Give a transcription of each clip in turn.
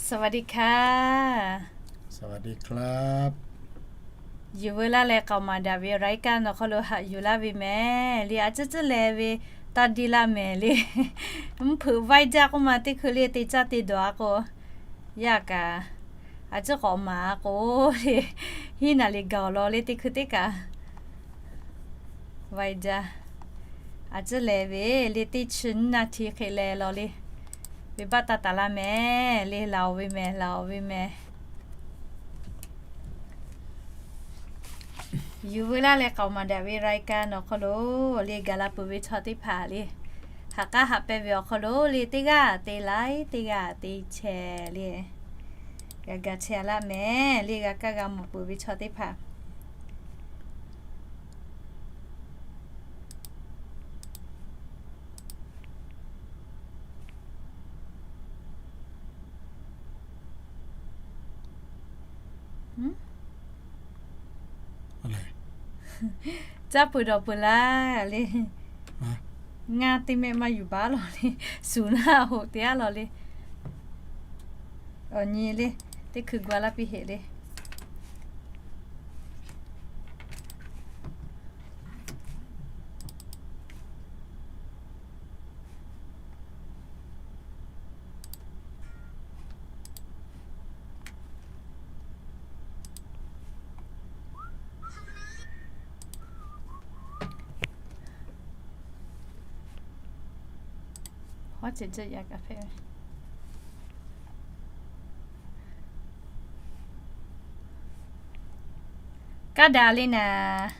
สวัสดีค่ะ สวัสดีครับ Yuˬ veu laˇ leh k'aoˍ maˍ daꞈ ve รายการ awˬ hk'aw lo haꞈ yuˬ laˇ ve mehˍ le. A ciˉ ciˉ leh ve taˇ diˇ laˇ mehˍ le. Mvuhˇ hpeuꞈ vaiˇ jaˇ k'oˆ ma teˇ hkui le te caˇ te dawˬ a k'o, yaˇ kaꞈ a ciˉ k'awꞈ maˍ a k'o le, hiˉ naˍ liꞈ gaˬ law le teˇ hkui teˇ kaꞈ vaiˇ jaˇ. A ciˉ leh ve le teˇ chi nyiˇ naˍ hti hk'e leh law le. Venˇbaˆ taˇ taˍ laˇ mehˍ le, laˬ ve mehˍ, laˬ ve mehˍ. Yuˬ veu laˇ leh k'aoˍ maˍ daꞈ ve รายการ awˬ hk'aw lo le gaˬ la peuˬ ve chaw teˇ hpaˍ le, haꞈ k'aˉ haꞈ pehnˇ ve awˬ hk'aw lo le teˇ g'aˇ te laiˉ teˇ g'aˇ te chehˇ le, g'a ga chehˇ laˇ mehˍ le. G'a kaˇ g'a mawˬ peuˬ ve chaw teˇ hpaˍ caˇ peuˬ dawˬ peuˬ laˇ le. Ngaˇ teˇ mehˆ maˇ yuˬ baˬ law le. Suˍ naˆ hoꞈ te aˉ law le. Awˬ nyi le, teˇ hkui gua laˇ piˇ heꞈ le. Hawˉ ceh ceh yaꞈ kaꞈ hpehꞈ ve. Kaˇ daꞈ le naˍ,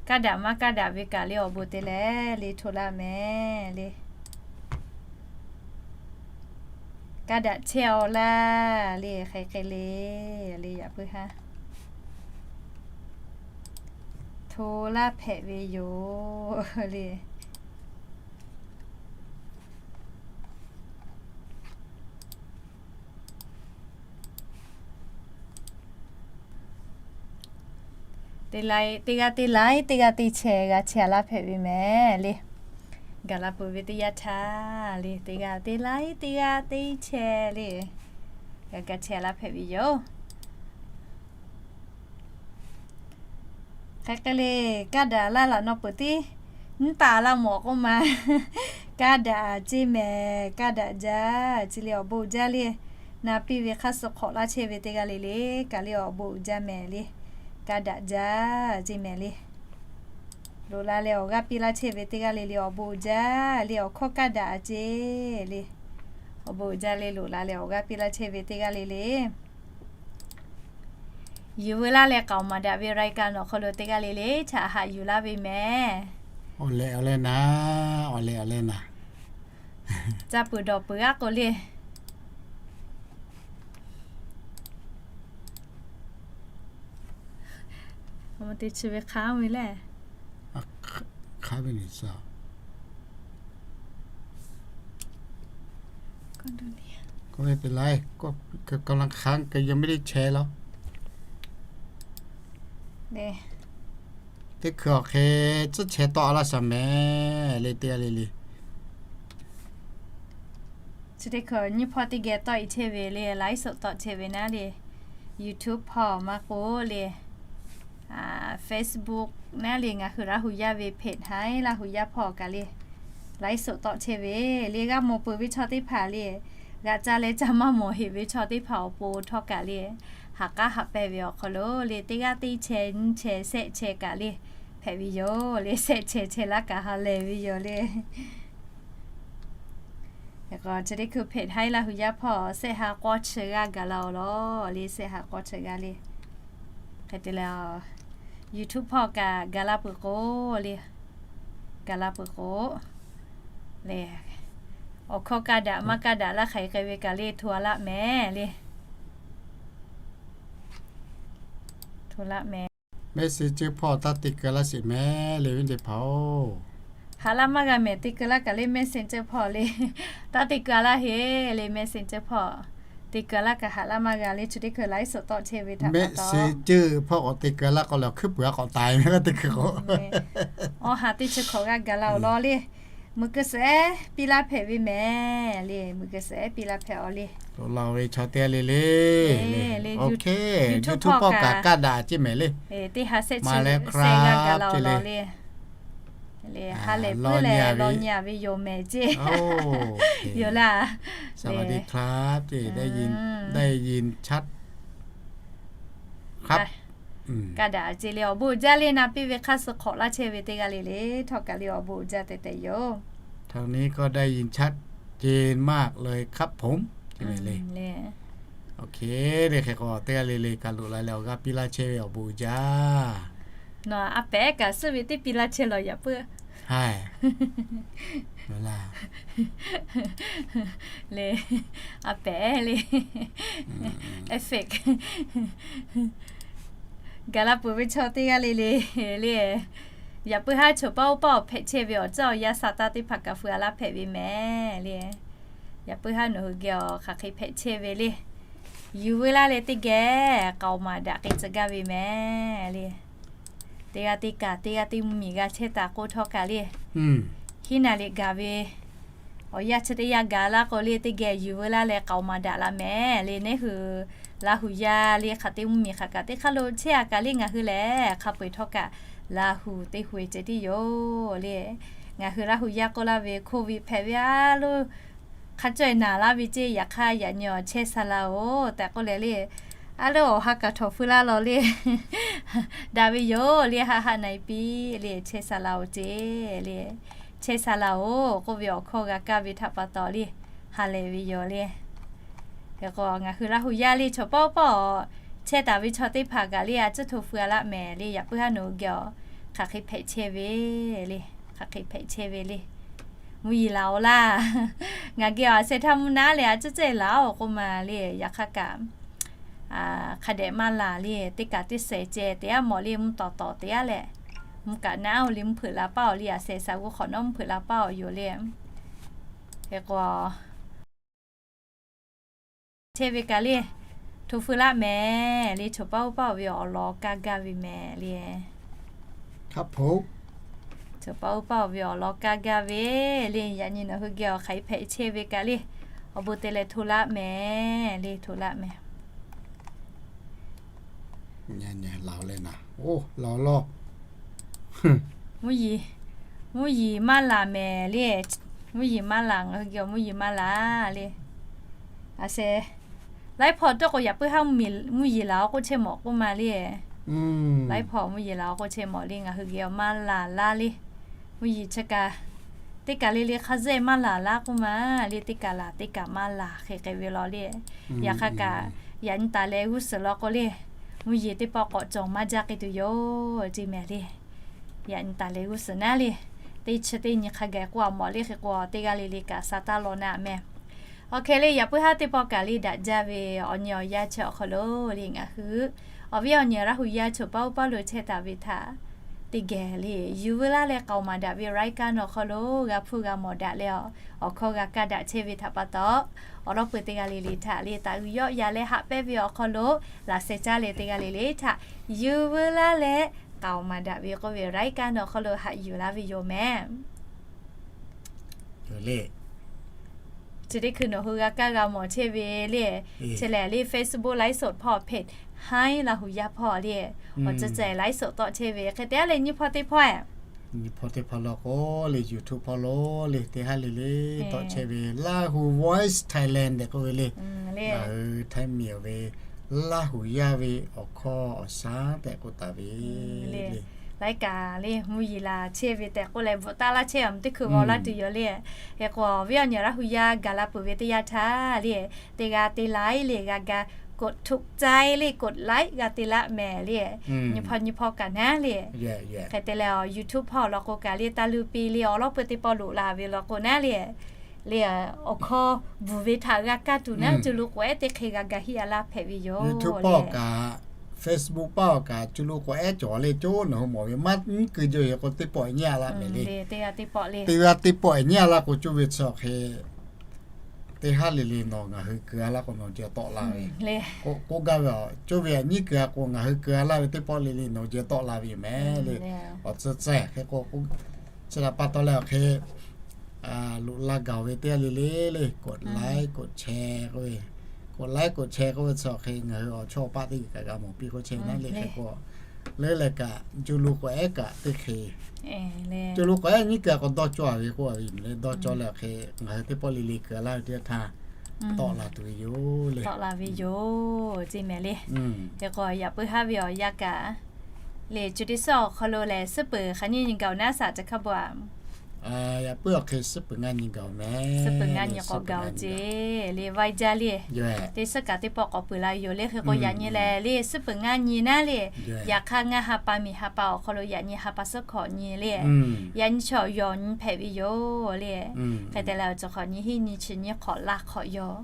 kaˇ daꞈ maˇ kaˇ daꞈ ve kaꞈ le awˬ bon te leh le hto laˇ mehˍ le. Kaˇ daꞈ chehˇ-aw laˇ le, hk'aˬ hk'e le, le yaꞈ puiˉ haˉ hto laˇ hpehꞈ ve yoˬ le. Teˇ laiˉ teˇ g'aˇ teˇ laiˉ teˇ g'aˇ teˇ chehˇ g'a chehˇ laˇ hpehꞈ ve mehˍ le. Gaˬ la peuˬ ve teˇ yanˇ htaˇ le, teˇ g'aˇ teˇ laiˉ teˇ g'aˇ teˇ chehˇ le, g'a ga chehˇ laˇ hpehꞈ ve yoˬ. Hk'e hk'e le, kaˇ daꞈ laˇ laꞈ naw peuˬ tiˉ nyiˇ taˍ laˇ mawˬ k'oˆ ma. Kaˇ daꞈ ceˇ mehˍ, kaˇ daꞈ jaˇ ceˇ le awˬ bon uiˍ jaˇ le. Na piˇ ve hk'aˇ suh hk'awꞈ laˇ chehˇ ve teˇ g'aˇ le le, kaꞈ le awˬ bon uiˍ jaˇ mehˍ le. Kaˇ daꞈ jaˇ ceˇ mehˍ le. Loꞈ la leh awˬ g'aˇ piˇ laˇ chehˇ ve teˇ g'aˇ le le awˬ bon uiˍ jaˇ le, awˬ hkawˇ kaˇ daꞈ ceˇ le. Awˬ bon uiˍ jaˇ le, loꞈ la leh awˬ g'aˇ piˇ laˇ chehˇ ve teˇ g'aˇ le le. Yuˬ veu laˇ leh k'aoˍ maˍ daꞈ ve รายการ awˬ hk'aw lo teˇ g'aˇ le le chaꞈ haꞈ yuˬ laˇ ve mehˍ. Awˬ lehꞈ awˬ lehꞈ naˍ, awˬ lehꞈ awˬ lehꞈ naˍ. Caˇ peuˬ dawˬ peuˬ aˉ k'o le. Awˬ ma te chi ve hk'a ve le. Hk'a ve ni sa. ก็ไม่เป็นไร ก็กำลังค้าง ก็ยังไม่ได้แชร์หรอก Teˇ hkui awˬ hk'e tcuhˉ chehˇ tawˆ laˇ shaˍ mehˍ le teˇ g'aˇ le le. Chi teˇ hkui nyiˇ hpawˇ teˇ geh tawˆ-e chehˇ ve le, ไลฟ์สด tawˆ chehˇ ve naˉ le, YouTube hpawˇ maˇ k'oˆ le, Facebook naˉ le, ngaˬ hui Laˇ hu yaˇ ve เพจ haiˉ Laˇ hu yaˇ hpawˇ kaꞈ le, ไลฟ์สด tawˆ chehˇ ve le. G'a mawˬ peuˬ ve chaw teˇ hpaˍ le, g'a ca leh ca maˇ mawˬ heꞈ ve chaw teˇ hpaˍ awˬ pon htawˇ kaꞈ le, haꞈ k'aˉ haꞈ pehnˇ ve awˬ hk'aw lo le teˇ g'aˇ teˇ chehˇ nyiˇ chehˇ shehˆ chehˇ kaꞈ le hpehꞈ ve yoˬ le. Shehˆ chehˇ chehˇ laˇ kaꞈ ha lehˬ ve yoˬ le. Chi teˇ hkui เพจ haiˉ Laˇ hu yaˇ hpawˇ shehˆ ha k'awˇ chi g'aˇ gaˬ la-oˬ lawˬ le, shehˆ ha k'awˇ chi g'aˇ le. Hk'e te leh YouTube hpawˇ kaꞈ gaˬ la peuˬ k'o le, gaˬ la peuˬ k'o le, awˬ hkawˇ kaˇ daꞈ maˇ kaˇ daꞈ laˇ hk'aˬ hk'e ve kaꞈ le hto a laˇ mehˍ le. Hto laˇ mehˍ. Messenger hpawˇ taˇ te keu laˇ sheˍ mehˍ le, viˉ teˇ hpaˍ-oˬ. Haꞈ laˇ maˇ g'a mehˍ, te keu laˇ kaꞈ le Messenger hpawˇ le. Taˇ te keu laˇ heˆ le, Messenger hpawˇ te keu laˇ kaꞈ haꞈ laˇ maˇ g'a le. Chi teˇ hkui ไลฟ์สด tawˆ chehˇ ve htaꞈ pa taw, Messenger hpawˇ k'awꞈ te keu laˇ k'o le, awˬ hkuiˉ puiˍ a k'awꞈ taiˍ ve teˇ hkui k'o, awˬ haˍ teˇ chi hkawꞈ g'a gaˬ la-oˬ lawˬ le. Meuꞈ keu suhˍ ehˉ piˇ laˇ hpehꞈ ve mehˍ le. Meuꞈ keu suhˍ ehˉ piˇ laˇ hpehꞈ-aw le. Lo la ve chaw teˇ g'aˇ le le le. YouTube hpawˇ kaꞈ kaˇ daꞈ ceˇ mehˍ le. Teˇ ha sehˆ chi sehˆ g'a gaˬ la-o le. Ha lehˬ puiˉ leh law nyi-a ve yoˬ mehˍ ceˇ. Yoˬ laˇ. สวัสดีครับ ceˇ, ได้ยิน ได้ยินชัดครับ Kaˇ daꞈ ceˇ le. Awˬ bon uiˍ jaˇ le. Na piˇ ve hk'aˇ suh hk'awꞈ laˇ chehˇ ve teˇ g'aˇ le le. Htawˇ kaꞈ le awˬ bon uiˍ jaˇ tehꞈ tehꞈ yoˬ. ทางนี้ก็ได้ยินชัดเจนมากเลยครับผม ceˇ mehˍ le. Oˇ hk'e le hk'e k'o teˇ g'aˇ le le kaꞈ loꞈ la leh awˬ g'aˇ piˇ laˇ chehˇ ve awˬ bon uiˍ jaˇ. Nawˬ a pehˍ kaꞈ suhˉ ve teˇ piˇ laˇ chehˇ lawˬ yaꞈ puiˉ. Haiˬ, laˇ le, a pehˍ le, effect gaˬ la peuˬ ve chaw teˇ g'aˇ le le le. Yaꞈ puiˉ haˉ choˬ paˇ oˇ paˇ awˬ hpehꞈ chehˇ ve awˬ tcuhˉ awˬ yanˇ sa taˇ teˇ hpaˍ kaꞈ feu-a laˇ hpehꞈ ve mehˍ le. Yaꞈ puiˉ haˉ nawˬ hui geh awˬ hk'aˬ hk'e hpehꞈ chehˇ ve le. Yuˬ veu laˇ leh teˇ geh k'aoˍ maˍ daꞈ k'ai tcuh gaˇ ve mehˍ le. Teˇ g'aˇ teˇ kaꞈ teˇ g'aˇ teˇ mvuhˇmiˬ g'a chehˇ taˍ k'oˆ htawˇ kaꞈ le, hiˉ naˍ liꞈ gaˬ ve awˬ yanˇ chi teˇ yanˇ gaˬ laˇ k'o le, teˇ geh yuˬ veu laˇ leh k'aoˍ maˍ daꞈ la mehˍ le. Neˉ hui Laˇ huˍ yaˇ le hk'aˬ teˇ mvuhˇmiˬ hk'aˬ kaꞈ teˇ hk'aˇ lo chehˇ-a kaꞈ le, ngaˬ hui lehˬ hk'a peu-eˬ htawˇ kaꞈ Laˇ huˍ teˇ hui-e ceh tiˉ yoˬ le. Ngaˬ hui Laˇ huˍ yaˇ k'oˆ laˇ ve โควิด hpehꞈ ve a lo hk'a caweh naˍ laˇ ve ceˇ. Yaꞈ hk'aˇ yaꞈ nyi awˬ chehˇ sha la-oˬ tehꞈ k'oˆ leh le, a leuˉ awˬ ha kaꞈ htawˍ feu laˇ law le. Daꞈ ve yoˬ le, haˆ haˆ na-e piˇ le, chehˇ sha la-oˬ ceˇ le. Chehˇ sha la-oˬ k'oˆ ve awˬ hkawˇ g'a kaˇ ve htaꞈ pa taw le, ha lehˬ ve yoˬ le. Hk'e k'o ngaˬ hui Laˇ huˍ yaˇ le chaw pawˆ pawˆ chehˇ taˍ ve chaw teˇ hpaˍ kaꞈ le, a tcuhˇ hto feu-a laˇ mehˍ le. Yaꞈ puiˉ haˉ nawˬ hui geh awˬ hk'aˬ hk'e hpehꞈ chehˇ ve le, hk'aˬ hk'e hpehꞈ chehˇ ve le. Mvuhˇ yeˬ laˬ-oˬ laˇ. Ngaˬ geh awˬ a sheh htaˇ mvuhˇ naˉ leh a tcuhˇ cehˇ laˬ-oˬ k'oˆ ma le. Yaꞈ hk'aˇ kaꞈ hk'a dehꞈ maˇ laˬ le. Teˇ kaꞈ teˇ shehˍ ceh te aˉ mawˬ le, mvuhˇ tawˍ tawˍ te aˉ leh, mvuhˇ kaꞈ naˉ-oˬ le, mvuhˇ hpeuꞈ la paˇ-oˬ le, a sheh sha g'uˇ hk'awꞈ nawˉ mvuhˇ hpeuꞈ la paˇ-oˬ yoˬ le. Hk'e k'o chehˇ ve kaꞈ le, hto feu laˇ mehˍ le. Choˬ paˇ oˇ paˇ-oˬ ve awˬ lawn kaˇ gaˇ ve mehˍ le. Choˬ paˇ oˇ paˇ-oˬ ve awˬ lawn kaˇ gaˇ ve le. Yaꞈ nyi nawˬ hui geh awˬ hk'aˬ hk'e hpehꞈ chehˇ ve kaꞈ le, awˬ bon te leh hto laˇ mehˍ le, hto laˇ mehˍ. Laˬ-oˬ le naˍ, oˇ laˬ-oˬ law. Mvuhˇ yeˬ maˇ laˬ mehˍ le. Mvuhˇ yeˬ maˇ laˬ, ngaˬ hui geh awˬ mvuhˇ yeˬ maˇ laˬ le. A sheh, laiˉ hpawˇ tawˇ k'o yaꞈ puiˉ haˉ mvuhˇ yeˬ laˬ-oˬ k'oˆ chehˇ mawˬ k'oˆ ma le. Laiˉ hpawˇ mvuhˇ yeˬ laˬ-oˬ k'oˆ chehˇ mawˬ le, ngaˬ hui geh awˬ maˇ laˬ laˇ le. Mvuhˇ yeˬ chi kaꞈ teˇ kaˬ le le hk'a zehˇ maˇ laˬ laˇ k'oˆ ma le. Teˇ kaˬ laˬ teˇ kaˬ maˇ laˬ hk'e k'ai ve law le. Yaꞈ hk'aˇ kaꞈ yaꞈ nyi taˍ leh g'uˇ suhˍ law k'o le, mvuhˇ yeˬ teˇ pawˆ k'awꞈ cawˬ maˇ jaˇ k'ai tuˬ yoˬ ceˇ mehˍ le. Yaꞈ nyi taˍ leh g'uˇ suhˍ naˉ le, teˇ chi teˇ nyi hk'a gaˬ k'oˆ-a mawˬ le. Hk'e k'o teˇ g'aˇ le le kaꞈ sha taˇ law naˉ mehˍ. Awˬ hk'e le, yaꞈ puiˉ haˉ teˇ pawˆ kaꞈ le daꞈ jaˇ ve awˬ nyi awˬ yanˇ chi awˬ hk'aw lo le, ngaˬ hui awˬ viˉ awˬ nyi Laˇ huˍ yaˇ choˬ paˇ oˇ paˇ lo chehˇ taˍ ve htaꞈ teˇ geh le, yuˬ veu laˇ leh k'aoˍ maˍ daꞈ ve รายการ awˬ hk'aw lo g'a hpuˇ g'a mawˬ daꞈ leh, awˬ hkawˇ g'a kaˇ daꞈ chehˇ ve htaꞈ pa taw, awˬ lawn peuˬ teˇ g'aˇ le le htaꞈ le taˍ uiˍ yawˆ ya leh haꞈ pehnˇ ve awˬ hk'aw lo laꞈ sheh caˇ leh teˇ g'aˇ le le htaꞈ yuˬ veu laˇ leh k'aoˍ maˍ daꞈ ve k'oˆ ve รายการ awˬ hk'aw lo haꞈ yuˬ laˇ ve yoˬ mehˍ. Chi teˇ hkui nawˬ hui g'a kaˇ g'a mawˬ chehˇ ve le, chi lehˬ le Facebook ไลฟ์สด hpawˇ เพจ Hi Laˇ huˍ yaˇ hpawˇ le, awˬ ceuˬ ceh ไลฟ์สด tawˆ chehˇ ve hk'e te aˉ leh nyiˇ hpawˇ teˇ hpawˇ-e, nyiˇ hpawˇ teˇ hpawˇ law k'o le YouTube hpawˇ lo le teˇ haˉ le le tawˆ chehˇ ve Lahu Voice Thailand tehꞈ k'oˆ ve le. Ngaˬ hui Htaiˇ miˬ ve Laˇ huˍ yaˇ ve awˬ hkawˇ awˬ shaˉ tehꞈ k'oˆ taˍ ve le. Laiˉ kaꞈ le mvuhˇ yeˬ laˬ chehˇ ve tehꞈ k'oˆ leh bvuhꞈ taˍ laˇ chehˇ ve teˇ hkui g'aw laˇ tuˬ yoˬ le. Hk'e k'o awˬ viˉ awˬ nyi Laˇ huˍ yaˇ gaˬ la peuˬ ve teˇ yanˇ htaˇ le, teˇ g'aˇ te laiˉ le g'a ga กดถูกใจ le กดไลค์ g'a te laˇ mehˍ le. Nyi hpawˇ nyi hpawˇ kaꞈ naˉ le. Hk'e te leh awˬ YouTube hpawˇ law k'o kaꞈ le taˇ luˇ piˇ le, awˬ lawn peuˬ teˇ pawˆ loꞈ la ve law k'o naˉ le, le awˬ hkawˇ bvuhˬ ve htaꞈ g'a kaˇ tuˬ naˉ, cuˇ lo k'awꞈ ehˉ teˇ hk'e g'a ga hiˆ a laˇ hpehꞈ ve yoˬ. YouTube hpawˇ kaꞈ, Facebook hpawˇ kaꞈ cuˇ lo k'awꞈ ehˉ cawˬ le, coˇ nawˬ hui mawˬ ve maˇ nyiˇ keu jaˇ ve k'o teˇ pawˆ nyiˇ a laˇ mehˍ le. Teˇ g'aˇ teˇ pawˆ nyiˇ a laˇ k'o coˇ ve chi awˬ hk'e teˇ haˉ le le nawˬ ngaˬ hui keu a laˇ k'o nawˬ jehˬ tawˆ la ve. K'oˆ gaˇ ve, coˇ ve nyiˇ keu a k'o ngaˬ hui keu a laˇ ve teˇ pawˆ le le nawˬ jehˬ tawˆ la ve yoˬ mehˍ le. Awˬ tcuhˇ ceh hk'e k'o, chi htaꞈ pa taw leh awˬ hk'e loꞈ la gaˬ ve teˇ g'aˇ le le le, กดไลค์ กดแชร์ k'oˆ ve, กดไลค์ กดแชร์ k'oˆ ve chi awˬ hk'e ngaˬ hui awˬ chawˇ awˬ paˆ teˇ g'uiˬ kaꞈ g'a mawˬ piˇ k'oˆ chehˇ ve naˉ le. Hk'e k'o, leuˉ leh kaꞈ co lo k'awꞈ ehˉ kaꞈ teˇ hk'e, co lo k'awꞈ ehˉ nyiˇ keu k'awꞈ dawˇ cawˇ a ve k'oˆ a ve yoˬ le. Dawˇ cawˇ leh awˬ hk'e ngaˬ hui teˇ pawˆ le le kuiˬ a laˇ ve teˇ g'aˇ htaˇ tawˆ la tuˬ ve yoˬ le. Tawˆ la ve yoˬ ceˇ mehˍ le. Hk'e k'o yaꞈ puiˉ haˉ ve awˬ yanˇ kaꞈ le, co teˇ suhˉ awˬ hk'aw lo lehˬ, suhˉ peuˬ hk'aˬ nyiˇ nyi gaˬ-oˬ naˉ, saˍ ca hk'a bvuhꞈ a. Yaꞈ puiˉ awˬ hk'e suhˉ peuˬ ngaˇ nyi gaˬ-oˬ mehˍ. Suhˉ peuˬ ngaˇ nyi k'awꞈ gaˬ-oˬ ceˇ le, vaiˇ jaˇ le. Teˇ suhˉ kaꞈ teˇ pawˆ k'awꞈ peuˬ la ve yoˬ le. Hk'e k'o yaꞈ nyi lehˬ le, suhˉ peuˬ ngaˇ nyi naˉ le, yaꞈ hk'aˇ ngaˇ ha pa miˬ ha pa awˬ hk'aw lo yaꞈ nyi ha pa suhˉ hkawꞈ nyi le, yaꞈ nyi chaw yawˬ nyi hpehꞈ ve yoˬ le. Hk'e te leh awˬ cawˬ hk'awꞈ nyi hiˉ nyi chi nyi hk'awꞈ laˇ hk'awꞈ yaw.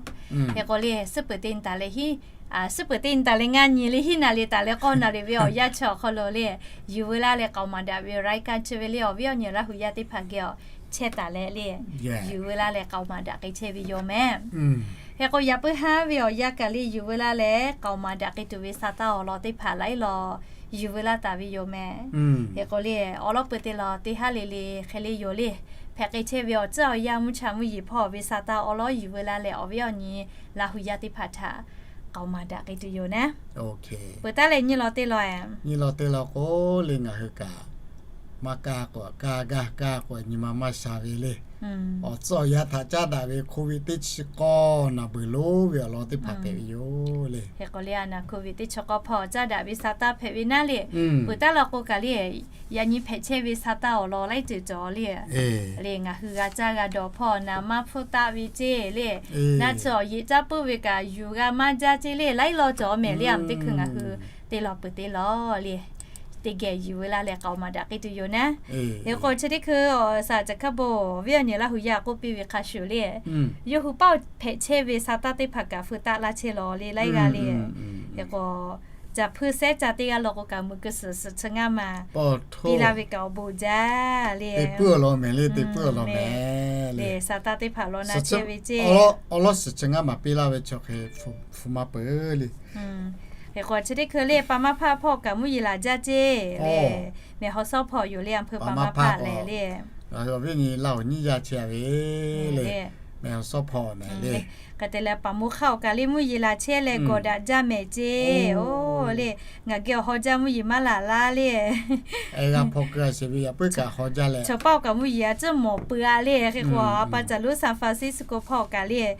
Hk'e k'o le, suhˉ peuˬ teˇ nyi taˍ leh hiˉ, suhˉ peuˬ teˇ nyi taˍ leh ngaˇ nyi le hiˉ naˍ riˍ taˍ leh k'awˇ naˍ riˍ ve awˬ yanˇ chi awˬ hk'aw lo le, yuˬ veu laˇ leh k'aoˍ maˍ daꞈ ve awˬ laiˉ kaˇ chi ve le, awˬ viˉ awˬ nyi Laˇ hu yaˇ teˇ hpaˍ geh awˬ chehˇ taˍ leh le, yuˬ veu laˇ leh k'aoˍ maˍ daꞈ k'ai chehˇ ve yoˬ mehˍ. Hk'e k'o yaꞈ puiˉ haˉ ve awˬ yanˇ kaꞈ le, yuˬ veu laˇ leh k'aoˍ maˍ daꞈ k'ai tuˬ ve sa taˇ awˬ lawn teˇ hpaˍ laiˉ law yuˬ veu laˇ taˍ ve yoˬ mehˍ. Hk'e k'o le, awˉ lawˉ peuˬ teˇ law teˇ haˉ le le hk'e le yoˬ le. Hpehꞈ k'ai chehˇ ve awˬ tcuhˉ awˬ yanˇ mvuhˇ cha mvuhˇ yeˬ hpawˇ ve sa taˇ awˬ lawn yuˬ veu laˇ leh, awˬ viˉ awˬ nyi Laˇ hu yaˇ teˇ hpaˍ htaꞈ k'aoˍ maˍ daꞈ k'ai tuˬ yoˬ naˉ. Peuˬ taˉ leh nyiˇ law teˇ law, nyiˇ law teˇ law k'o le, ngaˬ hui kaꞈ maˇ kaˇ k'o kaˇ gaˇ, kaˇ k'o nyi ma maˇ sha ve le. Awˬ tcuhˉ awˬ yanˇ htaꞈ caˉ daꞈ ve โควิด teˇ chi k'awˇ naˬ beuˬ lonˉ ve awˬ lawn teˇ hpaˍ hpehꞈ ve yoˬ le. Hk'e k'o le, a naˬ โควิด teˇ chi k'awˇ hpawˇ caˉ daꞈ ve sa taˇ hpehꞈ ve naˉ le. Peuˬ taˉ law k'o kaꞈ le, yaꞈ nyi hpehꞈ chehˇ ve sa taˇ awˬ lawn laiˉ ceuˬ cawˬ le. Le ngaˬ hui g'a caˇ g'a dawˬ hpawˇ naˍ maˇ hpfuhˇ taˆ ve ceˇ le. Naˆ tsuhˇ awˬ yeꞈ caˉ puiˉ ve kaꞈ yuˬ g'a maˇ jaˇ ceˇ le, laiˉ law cawˬ mehˍ le. A teˇ hkui ngaˬ hui teˇ law peuˬ teˇ law le, teˇ geh yuˬ veu laˇ leh k'aoˍ maˍ daꞈ k'ai tuˬ yoˬ naˉ. Hk'e k'o chi teˇ hkui awˬ saˍ ca hk'a bon viˉ awˬ nyi Laˇ hu yaˇ k'oˆ piˇ ve hk'a shuˍ le, yawˇ hui paˆ hpehꞈ chehˇ ve sa taˇ teˇ hpaˍ kaꞈ hpeuꞈ taˆ laˇ chehˇ law le laiˉ g'aˇ le. Hk'e k'o caˬ hpui sehˉ ca teˇ g'aˇ law k'o kaꞈ mui keu suhˍ suhˍ chi ngaˇ ma piˇ laˇ ve kaꞈ awˬ bon jaˇ le. Te puiˉ awˬ lawn mehˍ le, te puiˉ awˬ lawn mehˍ le. Sa taˇ teˇ hpaˍ law na chehˇ ve ceˇ, awˬ lawn suhˍ chi ngaˇ ma piˇ laˇ ve chi hk'e hpu maˇ peuˬ le. Hk'e k'o chi teˇ hkui le, pa maˇ hpaˆ hpawˇ kaꞈ mvuhˇ yeˬ laˬ jaˇ ceˇ le. Mehˬ haw sawˉ hpawˇ yoˬ le, a hpui pa maˇ hpaˆ lehˬ le. Awˬ viˉ nyi Laˇ huˍ nyiˇ yaˇ chehˇ a ve le. Mehˬ haw sawˉ hpawˇ mehˍ le. Hk'e te leh paˍ moˇ hk'aˇ awˬ kaꞈ le mvuhˇ yeˬ laˬ chehˇ leh gawˬ daꞈ jaˇ mehˍ ceˇ. Oˬ le, ngaˬ geh awˬ haw jaˇ mvuhˇ yeˬ maˇ laˬ laˇ le. G'a hpaw keu a sheˍ ve yaꞈ puiˉ kaꞈ haw jaˇ leh, chaw paˆ awˬ kaꞈ mvuhˇ yeˬ a tcuhˉ mawˬ peuˬ a le. Hk'e k'o a pa caˬ lonˉ San Francisco hpawˇ kaꞈ le,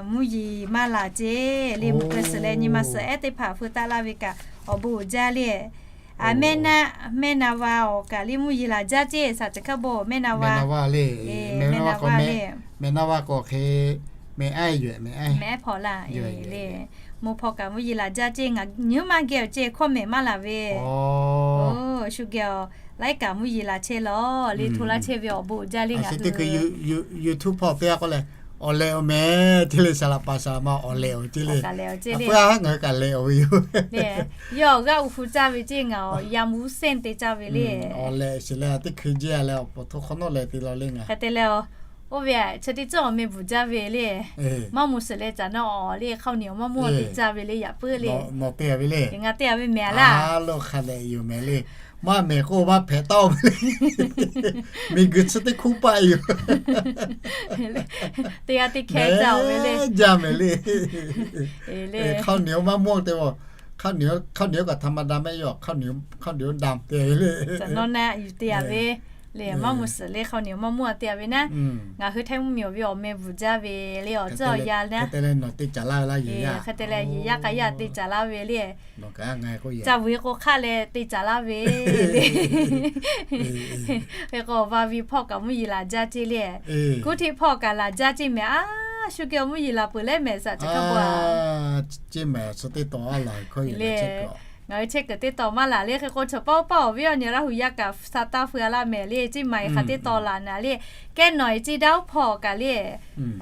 mvuhˇ yeˬ maˇ laˬ ceˇ le. Mui keu suhˍ leh nyi ma suhˍ ehˉ teˇ hpaˍ hpui taˆ laˇ ve kaꞈ awˬ bon uiˍ jaˇ le. A, mehˆ na, mehˆ na va awˬ kaꞈ le mvuhˇ yeˬ laˬ jaˇ ceˇ, saˍ ca hk'a bon mehˆ na va, mehˆ na va le, mehˆ na va le. Mehˆ na va k'o hk'e, mehˆ a yoˬ, mehˆ a, mehˆ a hpawˇ laˇ le. Mvuhˇ hpawˇ kaꞈ mvuhˇ yeˬ laˬ jaˇ ceˇ, ngaˬ nyi maˇ geh awˬ ceˇ hkawˇ mehˍ maˇ laˬ ve. Oˬ, shu geh awˬ laiˉ kaꞈ mvuhˇ yeˬ laˬ chehˇ lawˬ le, hto laˇ chehˇ ve awˬ bon uiˍ jaˇ le. Ngaˬ hui YouTube hpawˇ teˇ g'aˇ k'oˆ leh, awˬ lehˬ awˬ mehˍ ceˇ le, saˍ laꞈ paˍ saˍ laꞈ ma awˬ lehˬ awˬ ceˇ le. Awˬ lehˬ awˬ ceˇ le. Ngaˬ hui kaꞈ lehˬ awˬ ve yoˬ. Yawˇ awˬ g'aˇ u hu caˇ ve ceˇ, ngaˬ awˬ yanˇ mvuhˇ sehˉ te caˇ ve le. Awˬ lehˬ sheˍ leh teˇ hkui jehˇ leh awˬ pfuhˍ hto hk'awꞈ nawˉ leh te law le ngaˬ. Hk'e te leh, oˇ ve a, chi teˇ ceuˬ awˬ meh bvuhˬ jaˇ ve le. Maˇ moˍ shiˍ leh caˬ naw awˬ le, hk'aoˆ niˬ awˬ maˇ mawˇ te caˇ ve le, yaꞈ puiˉ le. Nawˬ te a ve le. Ngaˬ te a ve mehˍ laˇ. A lo hk'a lehˬ yoˬ mehˍ le. Maˇ mehˍ k'o maˇ hpehꞈ taˉ-oˬ mehˍ le. Miˬguiˬ chi teˇ hk'oˆ paˆ yoˬ. Teˇ g'aˇ teˇ hkeh jaˇ ve le. Jaˇ mehˍ le. Hk'aoˆ niˬ awˬ maˇ mawˇ te, hk'aoˆ niˬ awˬ kaꞈ ธรรมดา mehˆ yoˬ, hk'aoˆ niˬ awˬ ดำ te ve le. Caˬ naw naˆ yuˬ te a ve le, maˇ moˍ shiˍ le, hk'aoˆ niˬ awˬ maˇ mawˇ te a ve naˉ. Ngaˬ hui Htaiˇ mvuhˇmiˬ awˬ ve awˬ meh bvuhˬ jaˇ ve le, awˬ tcuhˉ awˬ yanˇ naˉ. Hk'e te leh nawˬ te caˍ laˇ ve laˇ yoˬ. Hk'e te leh yeˬ yaˇ k'a yaˇ te caˍ laˇ ve le. Caˬ vuiˬ k'o hk'aˆ leh te caˍ laˇ ve le. Hk'e k'o va vi hpawˇ kaꞈ mvuhˇ yeˬ laˬ jaˇ ceˇ le. Kuˇ hteˆ hpawˇ kaꞈ laˬ jaˇ ceˇ mehˍ a. Shu geh awˬ mvuhˇ yeˬ laˬ peuˬ leh mehˍ saˍ ca hk'a bon a. Ceˇ mehˍ, chi teˇ taw a laˬ hkawˇ le. Ngaˬ hui chehˇ kuiˬ teˇ taw maˇ laˬ le. Hk'e k'o chaw paˆ paˆ awˬ viˉ awˬ nyi Laˇ hu yaˇ kaꞈ sa taˇ feu a laˇ mehˍ le. Ceˇ mehˍ hk'a teˇ taw laˬ naˍ le. Kehˉ nawˬ e ceˇ daˇ oˉ hpawˇ kaꞈ le.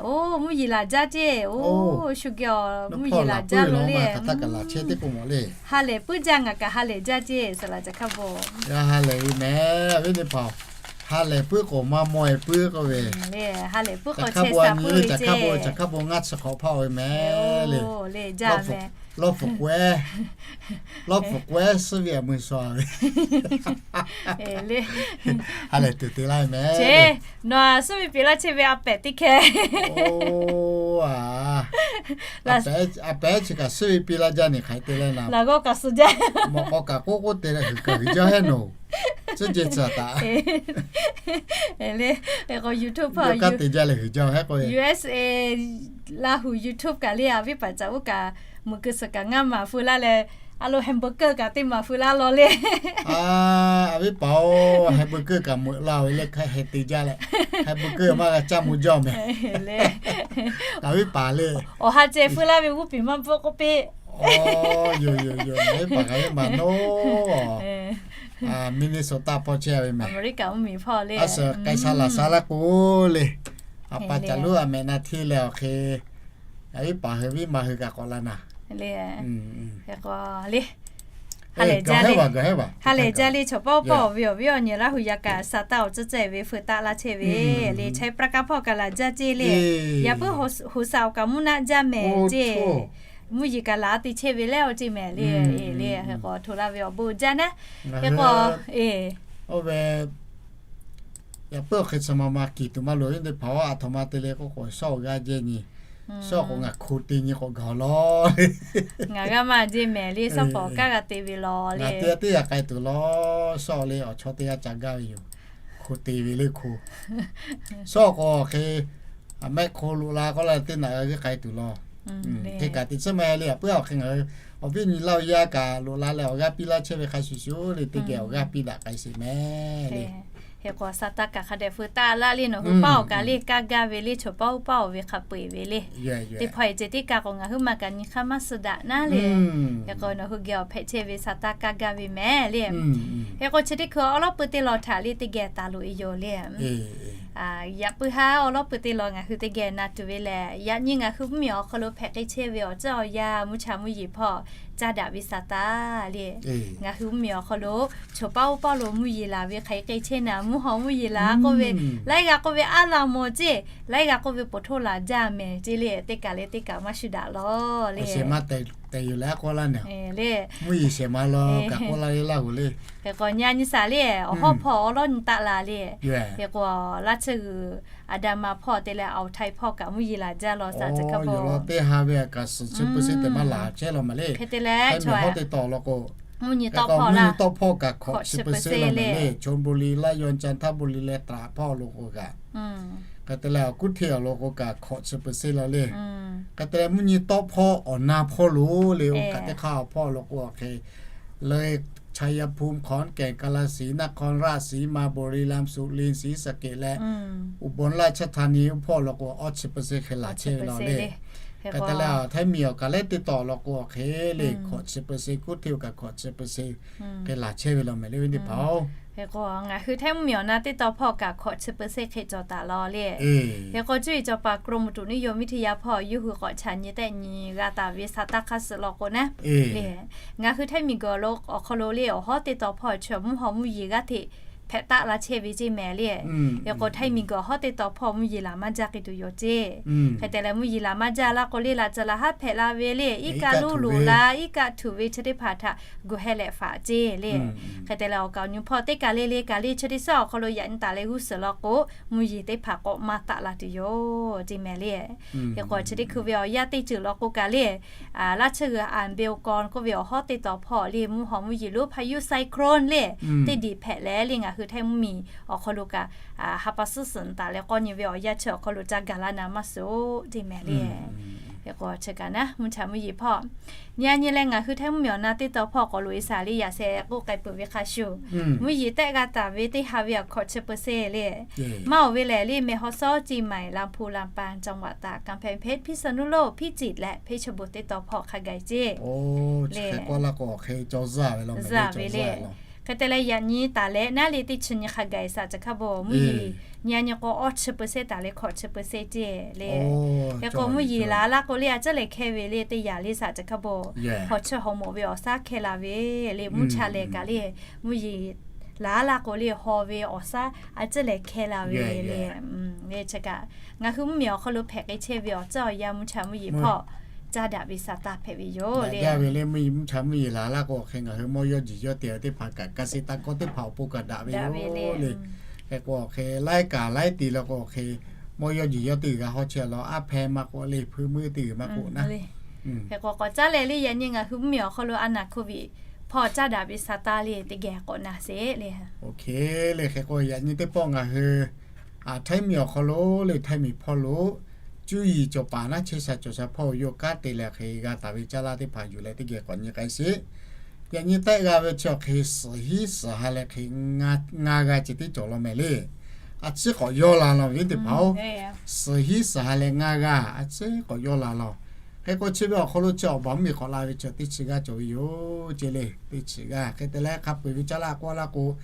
Oˬ, mvuhˇ yeˬ laˬ jaˇ ceˇ. Oˬ, shu geh awˬ mvuhˇ yeˬ laˬ jaˇ lo le. Ha lehˬ puiˉ jaˇ, ngaˬ kaꞈ ha lehˬ jaˇ ceˇ, saˍ laꞈ ca hk'a bon. G'a ha lehˬ ve mehˍ, awˬ viˉ teˇ hpaˍ. Ha lehˬ puiˉ k'o maˇ mawˇ e puiˉ k'oˆ ve. Ha lehˬ puiˉ k'o chehˇ sha puiˉ ve ceˇ. Caˬ hk'a bon, caˬ hk'a bon ngaˇ chi hk'awꞈ hpaˇ ve mehˍ le. Jaˇ mehˍ. Lawˇ hpu k'awehˉ, lawˇ hpu k'awehˉ suhˉ ve a mui sha ve, ha lehˬ tuˬ te laˇ ve mehˍ. Nawˬ suhˉ ve piˍ laˇ chehˇ ve a pehˍ teˇ hkeh. A pehˍ chi kaꞈ suhˉ ve piˇ laˇ jaˇ neˬ hk'aˬ hk'e te leh naˍ, laˬ g'awˇ kaꞈ suh jaˇ. Mawꞈ k'aw kaꞈ k'oˆ k'oˆ te leh huiˍ kaꞈ huiˍ jaˇ heˆ noˬ. Tcuhˉ jehˇ tcuhˉ taꞈ. Hk'e k'o YouTube hpawˇ te jaˇ leh huiˍ jaˇ heˆ k'o, U S A Laˇ huˍ YouTube kaꞈ le, a viˉ paˍ caꞈ uˉ kaꞈ meuꞈ keu suhˍ kaꞈ ngaˇ maˍ feu laˇ leh, a lo hamburger kaꞈ teˇ maˍ feu laˇ law le. A viˉ paˍ-oˬ, hamburger kaꞈ meuꞈ la ve le hk'e heh te jaˇ leh, hamburger maˇ g'a caˇ mvuh jaˇ mehˍ. A viˉ paˍ le, awˬ ha ceh feu laˇ ve g'uˇ piˍ maˇ bvuhˆ k'oˆ piˇ. Yoˬ yoˬ yoˬ, a viˉ paˍ kaꞈ ve maˍ noˬ. Minnesota hpawˇ chehˇ ve mehˍ. America mvuhˇmiˬ hpawˇ le, a suhˍ k'ai sha laˬ sha laˇ k'o le, a pa caꞈ luˉ a mehꞈ na hteˇ leh awˬ hk'e, a viˉ paˍ hui viˉ ma hui kaꞈ k'awꞈ la naˍ. Hk'e k'o le, ha lehˬ jaˇ le, ha lehˬ jaˇ le, chaw pawˆ pawˆ ve awˬ viˉ awˬ nyi Laˇ huˍ yaˇ kaꞈ sa taˇ awˬ tcuhˉ cehˇ ve feu taˆ laˇ chehˇ ve le, China pawˇ kaꞈ laˬ jaˇ ceˇ le. Yaꞈ puiˉ hoꞈ saˍ awˬ kaꞈ mvuhˇ naˆ jaˇ mehˍ ceˇ. Mvuhˇ yeˬ kaꞈ laˬ te chehˇ ve leh awˬ ceˇ mehˍ le. Le hk'e k'o hto laˇ ve awˬ bon jaˇ naˉ. Hk'e k'o oˇ ve yaꞈ puiˉ awˬ hk'e chi ma ma kiˬ tuˬ maˇ loˍ ve teˇ hpaˍ-oˬ, a htoꞈ ma te le k'oˆ k'o, shawˉ awˬ g'aˇ jehˇ nyi, shawˉ k'o ngaˬ hko te nyi k'awꞈ gaˬ law. Ngaˬ g'aˇ maˇ jeˇ mehˍ le, shawˉ pawˍ kaˇ g'a te ve law le. Ngaˬ te teˇ g'aˇ k'ai tuˬ law, shawˉ le awˬ chawˇ teˇ g'aˇ ca gaˇ ve yoˬ. Hko te ve le hko. Shawˉ k'o hk'e a mehˆ hko loꞈ la k'oˆ la teˇ naꞈ g'a g'uiˇ k'ai tuˬ law. Hk'e kaꞈ teꞈ chiˉ maˇ heˆ le, yaꞈ puiˉ awˬ hk'e ngaˬ hui awˬ viˉ nyi Laˇ huˍ yaˇ kaꞈ loꞈ la leh awˬ g'aˇ piˇ laˇ chehˇ ve hk'a shuˍ shuˍ le, teˇ geh awˬ g'aˇ piˇ daꞈ k'ai sheˍ mehˍ le. Hk'e k'o sa taˇ kaꞈ hk'a dehꞈ feu taˆ laˇ le, nawˬ hui paˇ awˬ kaꞈ le kaˇ gaˇ ve le, chaw pawˆ paˇ awˬ ve hk'a peu-eˬ ve le. Teˇ hpaˍ-e ceh teˇ kaꞈ k'o ngaˬ hui ma kaꞈ nyi hk'aˇ maˇ suh daꞈ naˉ le. Hk'e k'o nawˬ hui geh awˬ hpehꞈ chehˇ ve sa taˇ kaˇ gaˇ ve mehˍ le. Hk'e k'o chi teˇ hkui awˉ lawˉ pui teˇ law htaꞈ le teˇ geh taˍ loꞈ-e yoˬ le. Yaꞈ puiˉ haˉ awˉ lawˉ pui teˇ law ngaˬ hui teˇ geh na tuˬ ve lehˬ, yaꞈ nyi ngaˬ hui mvuhˇmiˬ awˬ hk'aw lo hpehꞈ k'ai chehˇ ve awˬ ceuˬ awˬ yanˇ mvuhˇ cha mvuhˇ yeˬ hpawˇ caˇ daꞈ ve sa taˇ le. Ngaˬ hui mvuhˇmiˬ awˬ hk'aw lo chaw pawˆ pawˆ lo mvuhˇ yeˬ laˬ ve hk'aˬ hk'e chehˇ naˍ, mvuhˇ hawˬ mvuhˇ yeˬ laˬ k'oˆ ve, laiˉ g'aˇ k'oˆ ve aˉ la mawˬ ceˇ, laiˉ g'aˇ k'oˆ ve poˬ htoˇ laˬ jaˇ mehˍ ceˇ le, teˇ kaꞈ le teˇ kaꞈ maˇ shuˍ daꞈ law le. Mvuhˇ yeˬ shehˍ ma law kaꞈ k'oˆ laˇ le Laˇ huˍ le. Hk'e k'o nyi a nyi shaˍ le, awˬ hawˉ hpawˇ awˉ lawˉ nyi taˆ la le. Hk'e k'o laˇ tsuhˇ g'uiˬ Aˍdanˍ ma hpawˇ te leh Awˬ htaiˇ hpawˇ kaꞈ mvuhˇ yeˬ laˬ jaˇ law sa tcuh hk'a peuˬ. Teˇ ha ve kaꞈ suhˍ chi peuˬ se tehꞈ maˇ laˬ chehˇ law ma le. Hk'e te leh chaw hawˉ teˇ tawˬ law k'o, mvuhˇ nyi tawˆ hpawˇ laˇ, hkawꞈ chi peuˬ se law ma le. Chonbuli, Laˇ yaw, Caˇ htaˇ Buli leh Taˍ hpawˇ lo k'o kaꞈ, hk'e te leh awˬ kuˉ hteˇ awˬ lo k'o kaꞈ hkawꞈ chi peuˬ se law le. Hk'e te leh mvuhˇ nyi tawˆ hpawˇ awˬ na hpawˇ lo le, oˇ kaꞈ teˇ hk'aˇ awˬ hpawˇ lo k'o awˬ hk'e le, Chayaphum, Khawˉ kehˍ, Kaˍlaˍsiˍ, Naˍ hkawˇ raˆ, Siˍ ma, Boriˍlaˆ, Suˍliˍ, Siˍsaˍkeˍ leh Uˍbonˍ laˇ chaˇ htaˇ nyi oˇ hpawˇ law k'o awˇ chi peuˬ se hk'e laˬ chehˇ ve law le. Hk'e te leh Htaiˇ miˬ awˬ kaꞈ lehˬ teˇ tawˬ law k'o hk'e le hkawꞈ chi peuˬ se, kuˉ hteˇ kaꞈ hkawꞈ chi peuˬ se hk'e laˬ chehˇ ve law mehˍ le ve teˇ hpaˍ-oˬ. Hk'e k'o ngaˬ hui Htaiˇ mvuhˇmiˬ awˬ na teˇ tawˇ hpawˇ kaꞈ hkawꞈ chi peuˬ se hk'e cawˬ taˍ law le. Hk'e k'o cuˇ yiˍ cawˬ paˍ กรมอุตุนิยมวิทยา hpawˇ yawˇ hui k'awꞈ chaꞈ nyi tehˆ nyi g'a taˍ ve sa taˇ hk'aˇ suh law k'o naˉ le, ngaˬ hui Htaiˇ miˬguiˬ lo awˬ hk'aw lo le awˬ hawˉ teˇ tawˇ hpawˇ chi mvuhˇ hawˬ mvuhˇ yeˬ g'aˇ hteꞈ hpehꞈ taˆ la chehˇ ve ceˇ mehˍ le. Hk'e k'o Htaiˇ miˬguiˬ awˬ hawˉ teˇ tawˇ hpawˇ mvuhˇ yeˬ laˬ maˇ jaˇ k'ai tuˬ yoˬ ceˇ. Hk'e te leh mvuhˇ yeˬ laˬ maˇ jaˇ laˇ k'o le laꞈ tcuh laꞈ haˉ hpehꞈ la ve le, iˉ kaˆ luˇ loꞈ la, iˉ kaˆ htuꞈ ve chi teˇ hpaˍ htaꞈ gu heh leh faꞈ ceˇ le. Hk'e te leh awˬ kaˍ awˬ nu hpawˇ teˇ kaˬ le le kaˬ le chi teˇ suhˉ awˬ hk'aw lo yaꞈ nyi taˍ leh g'uˇ suhˍ law k'o, mvuhˇ yeˬ teˇ hpaˍ k'awꞈ maˇ taˆ la tuˬ yoˬ ceˇ mehˍ le. Hk'e k'o chi teˇ hkui ve awˬ yanˇ teˇ ceuˬ law k'o kaˬ le, laˇ tsuhˇ g'uiˬ อันเบลกอน k'oˆ ve awˬ hawˉ teˇ tawˍ hpawˇ le mvuhˇ hawˬ mvuhˇ yeˬ lo พายุไซโคลน le teˇ diˬ hpehꞈ leh le ngaˬ hui Htaiˇ mvuhˇmiˬ awˬ hk'aw lo kaꞈ ha pa suhˉ suhˍ taˍ leh k'awˇ nyi ve awˬ yanˇ chi awˬ hk'aw lo ca gaˬ la naˍ maˇ suhˍ ceˇ mehˍ le. Hk'e k'o chi kaꞈ naˉ mvuhˇ cha mvuhˇ yeˬ hpawˇ nyi a nyi leh ngaˬ hui Htaiˇ mvuhˇmiˬ awˬ na teˇ tawˍ hpawˇ k'awꞈ loꞈ e shaˍ le yaꞈ sheh k'oˆ k'ai peuˬ ve hk'a shuˍ, mvuhˇ yeˬ tehˆ g'a taˍ ve teˇ ha ve awˬ hkawꞈ chi peuˬ se le maˇ oˬ ve lehˬ le meh haw sawˉ ceˇ maiˍ laˇ hpu laˇ pa caˇ waꞈ taˍ kanˇ hpehˇ hpehˇ พิษณุโลก พิจิตร leh เพชรบูรณ์ teˇ tawˍ hpawˇ hk'a gaˬ ceˇ le. Hk'e k'o laˇ k'o hk'e cawˬ zaˇ ve law mehˍ le. Hk'e te leh yaꞈ nyi taˍ leh naˉ le teˇ chi nyi hk'a gaˬ shaˍ chi hk'a bon mvuhˇ yeˬ nyi a nyi k'o awˇ chi peuˬ se taˍ leh hkawꞈ chi peuˬ se ceˇ le. Hk'e k'o mvuhˇ yeˬ laˬ laˇ k'o le a ciˉ lehˬ hkeh ve le teˇ yanˇ le shaˍ chi hk'a bon hkawꞈ chi hawꞈ mawꞈ ve awˬ shaˉ hkeh la ve le mvuhˇ cha lehˬ kaꞈ le mvuhˇ yeˬ laˬ laˇ k'o le haw ve awˬ shaˉ a ciˉ lehˬ hkeh la ve le. Chi kaꞈ ngaˬ hui mvuhˇmiˬ awˬ hk'aw lo hpehꞈ k'ai chehˇ ve awˬ ceuˬ awˬ yanˇ mvuhˇ cha mvuhˇ yeˬ hpawˇ caˇ daꞈ ve sa taˇ hpehꞈ ve yoˬ le. Daꞈ jaˇ ve le, mvuhˇ yeˬ mvuhˇ cha mvuhˇ yeˬ laˬ laˇ k'o, hk'e ngaˬ hui mawˇ yawˇ jeˬ yawˇ te teˇ hpaˍ kaꞈ, ka se taˇ kawˇ teˇ hpaˍ awˬ pon kaꞈ daꞈ ve yoˬ le. Hk'e k'o, hk'e laiˉ kaꞈ laiˉ te la k'o, hk'e mawˇ yawˇ jeˬ yawˇ teˇ g'uiˬ g'a hawˉ chehˇ law, aˉ hpehˇ maˇ k'oˆ le, hpuiˇ meuˇ teˇ g'uiˬ maˇ k'oˆ naˉ. Hk'e k'o, k'awꞈ caˉ leh le, yaꞈ nyi ngaˬ hui mvuhˇ miˬ awˬ hk'aw lo a naˍ hk'oˆ ve hpawˇ caˇ daꞈ ve sa taˇ le teˇ geh k'awꞈ na sheˍ le. Oˇ hk'e le, hk'e k'o yaꞈ nyi teˇ pawˆ ngaˬ hui Htaiˇ miˬ awˬ hk'aw lo le, Htaiˇ miˬ hpawˇ lo cuˇ yiˍ cawˬ paˍ naˉ chehˇ sha cawˬ sha hpawˇ yawˇ kanˉ te leh hk'e g'a taˍ ve caˇ laˇ teˇ hpaˍ yuˬ leh teˇ geh k'awꞈ nyi k'ai sheˍ. Yaꞈ nyi tehˆ g'a ve chi awˬ hk'e suhˍ hiˉ suhˍ ha leh hk'e ngaˇ g'aˇ ceh tiˉ cawˬ law mehˍ le. A ciˉ k'awꞈ yawˇ la law ve teˇ hpaˍ-oˬ, suhˍ hiˉ suhˍ ha leh ngaˇ g'aˇ a ciˉ k'awꞈ yawˇ la law. Hk'e k'o chi ve awˬ hk'aw lo chi awˬ baˬ mvuhˇ miˬ k'awꞈ la ve chi teˇ chi g'aˇ cawˬ ve yoˬ ceˇ le. Teˇ chi g'aˇ hk'e te leh hk'a peu-eˬ ve caˇ laˇ k'awˇ laˇ k'o,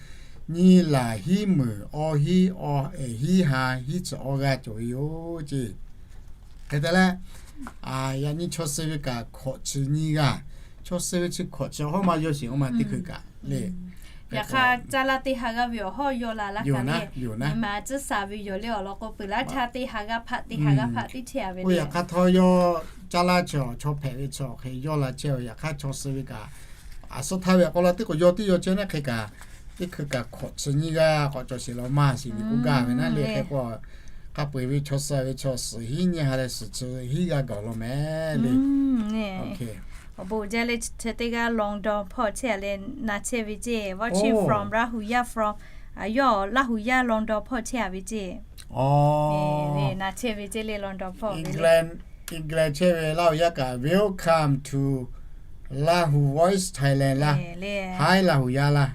nyiˇ laˬ hiˉ meunˍ awˇ hiˉ awˇ ehˍ hiˉ ha hiˉ chi awˇ g'aˇ cawˬ ve yoˬ ceˇ. Hk'e te leh, yaꞈ nyi chaw suh ve kaꞈ hkawꞈ chi nyiˇ g'aˇ, chaw suh ve chi hkawꞈ chi awˬ hawˉ maˇ yawˇ sheˍ, oˇ ma teˇ hkui kaꞈ le. Yaꞈ hk'aˇ caˇ laˇ teˇ ha g'aˇ ve awˬ hawˉ yawˇ la laˇ kaꞈ le, nyi ma tcuhˉ sa ve yoˬ le. Awˬ lawn k'o, peuˬ laˇ htaˇ teˇ ha g'aˇ hpaˆ teˇ ha g'aˇ hpaˆ teˇ chehˇ a ve le. Yaꞈ hk'aˇ htawˇ yawˇ caˇ laˇ chi chaw hpehꞈ ve chi awˬ hk'e yawˇ la chehˇ ve, yaꞈ hk'aˇ chaw suh ve kaꞈ a suhˉ htaˇ ve awˬ k'aw la teˇ k'o yawˇ tiˉ yawˇ chehˇ naˉ hk'e kaꞈ, teˇ hkui kaꞈ hkawꞈ chi nyiˇ g'aˇ k'awꞈ cawˬ sheˍ law maˇ shiˍ ve k'oˆ gaˇ ve naˉ le. Hk'e k'o, hk'a peu-eˬ ve chaw suh ve chaw suhˍ hiˉ nyiˇ ha leh suhˍ chi hiˉ g'aˇ gaˬ law mehˍ le. Awˬ bon jaˇ le, chi teˇ g'aˇ London hpawˇ chehˇ a leh na chehˇ ve ceˇ, watching from Laˇ hu yaˇ from, yawˇ Laˇ hu yaˇ London hpawˇ chehˇ a ve ceˇ. Na chehˇ ve ceˇ le, London hpawˇ ve le. England chehˇ ve Laˇ hu yaˇ kaꞈ, welcome to Laˇ hu Voice Thailand laˇ. Hi Laˇ hu yaˇ laˇ.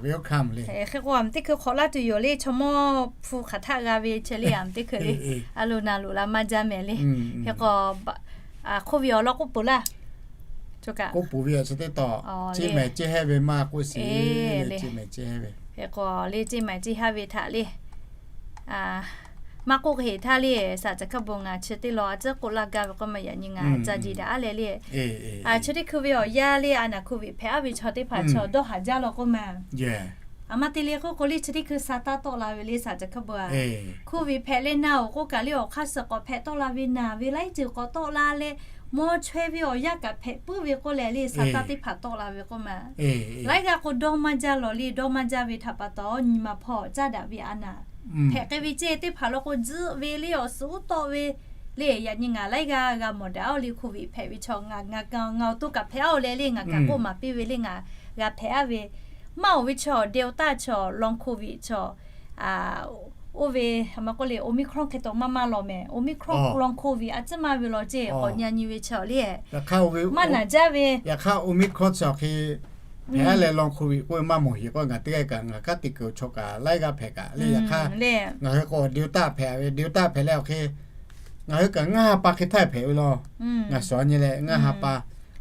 Welcome le. Hk'e k'o, a meuꞈ teˇ hkui hk'awꞈ laˇ tuˬ yoˬ le, chaw mawˇ hpu hk'aˬ htaˆ g'a ve chi le, a meuꞈ teˇ hkui le. A lo na loꞈ la maˇ jaˇ mehˍ le. Hk'e k'o, hk'oˆ ve awˬ lawn k'oˆ peuˬ laˇ. K'oˆ peuˬ ve awˬ chi teˇ taw, ceˇ mehˍ ceˇ hehnˇ ve maˇ k'oˆ sheˍ le. Ceˇ mehˍ ceˇ hehnˇ ve. Hk'e k'o le, ceˇ mehˍ ceˇ hehnˇ ve htaꞈ le maˇ k'oˆ heˍ htaˇ le, saˍ caˬ hkaˇ bon ngaˬ chi teˇ lawn a ciˉ k'oˆ laˇ gaˇ ve k'oˆ ma, yaꞈ nyi ngaˬ ca jiˬ daꞈ a leh le. Chi teˇ hkui ve awˬ yanˇ le, a naˍ hk'oˆ ve hpehꞈ a ve chaw teˇ hpaˍ chaw dawˇ haˍ jaˇ law k'oˆ ma. A ma te le k'oˆ k'o le, chi teˇ hkui sa taˇ tawˆ la ve le, saˍ caˬ hkaˇ bon a. Hk'oˆ ve hpehꞈ leh na-oˬ k'oˆ kaꞈ le, awˬ hk'aˇ suh k'awꞈ hpehꞈ tawˆ la ve, naˬ ve laiˉ ceuˬ k'awꞈ tawˆ la leh, mawˇ chaweh ve awˬ yanˇ kaꞈ hpehꞈ puiˉ ve k'oˆ leh le, sa taˇ teˇ hpaˍ tawˆ la ve k'oˆ ma. Laiˉ g'aˇ k'o dawˇ maˇ jaˇ lawˬ le, dawˇ maˇ jaˇ ve htaꞈ pa taw, nyi ma hpawˇ caˇ daꞈ ve a naˍ hpehꞈ k'ai ve ceˇ, teˇ hpaˍ law k'o tzuhˆ ve le, awˬ suhˍ uˉ tawˆ ve le. Yaꞈ nyi ngaˬ laiˉ g'aˇ g'a mawˬ daꞈ a le, hk'oˆ ve hpehꞈ ve chaw ngaˬ awˬ to kaꞈ hpehꞈ a oˬ leh le, ngaˬ kaꞈ k'oˆ maˍ piˇ ve le, ngaˬ g'a hpehꞈ a ve. Maˇ oˬ ve chaw Delta chaw, long covid chaw, oˇ ve a ma k'oˆ le, Omicron hk'e taw maˇ maˇ law mehˍ. Omicron long covid a ciˉ maˇ ve law ceˇ, k'awꞈ nyi a nyi ve chaw le, maˇ naˬ jaˇ ve. Yaꞈ hk'aˇ Omicron chaw hk'e hpehꞈ a leh long covid k'oˆ ve maˇ mawˬ heˍ k'o, ngaˬ teˇ g'aˇ kaꞈ ngaˬ kaˉ te kuiˬ chaw kaꞈ laiˉ g'aˇ hpehꞈ kaꞈ le. Yaꞈ hk'aˇ ngaˬ hui k'o Delta hpehꞈ ve, Delta hpehꞈ leh awˬ hk'e ngaˬ hui kaꞈ ngaˇ ha pa hk'e htaˇ hpehꞈ ve law. Ngaˬ shawˍ nyi leh ngaˇ ha pa,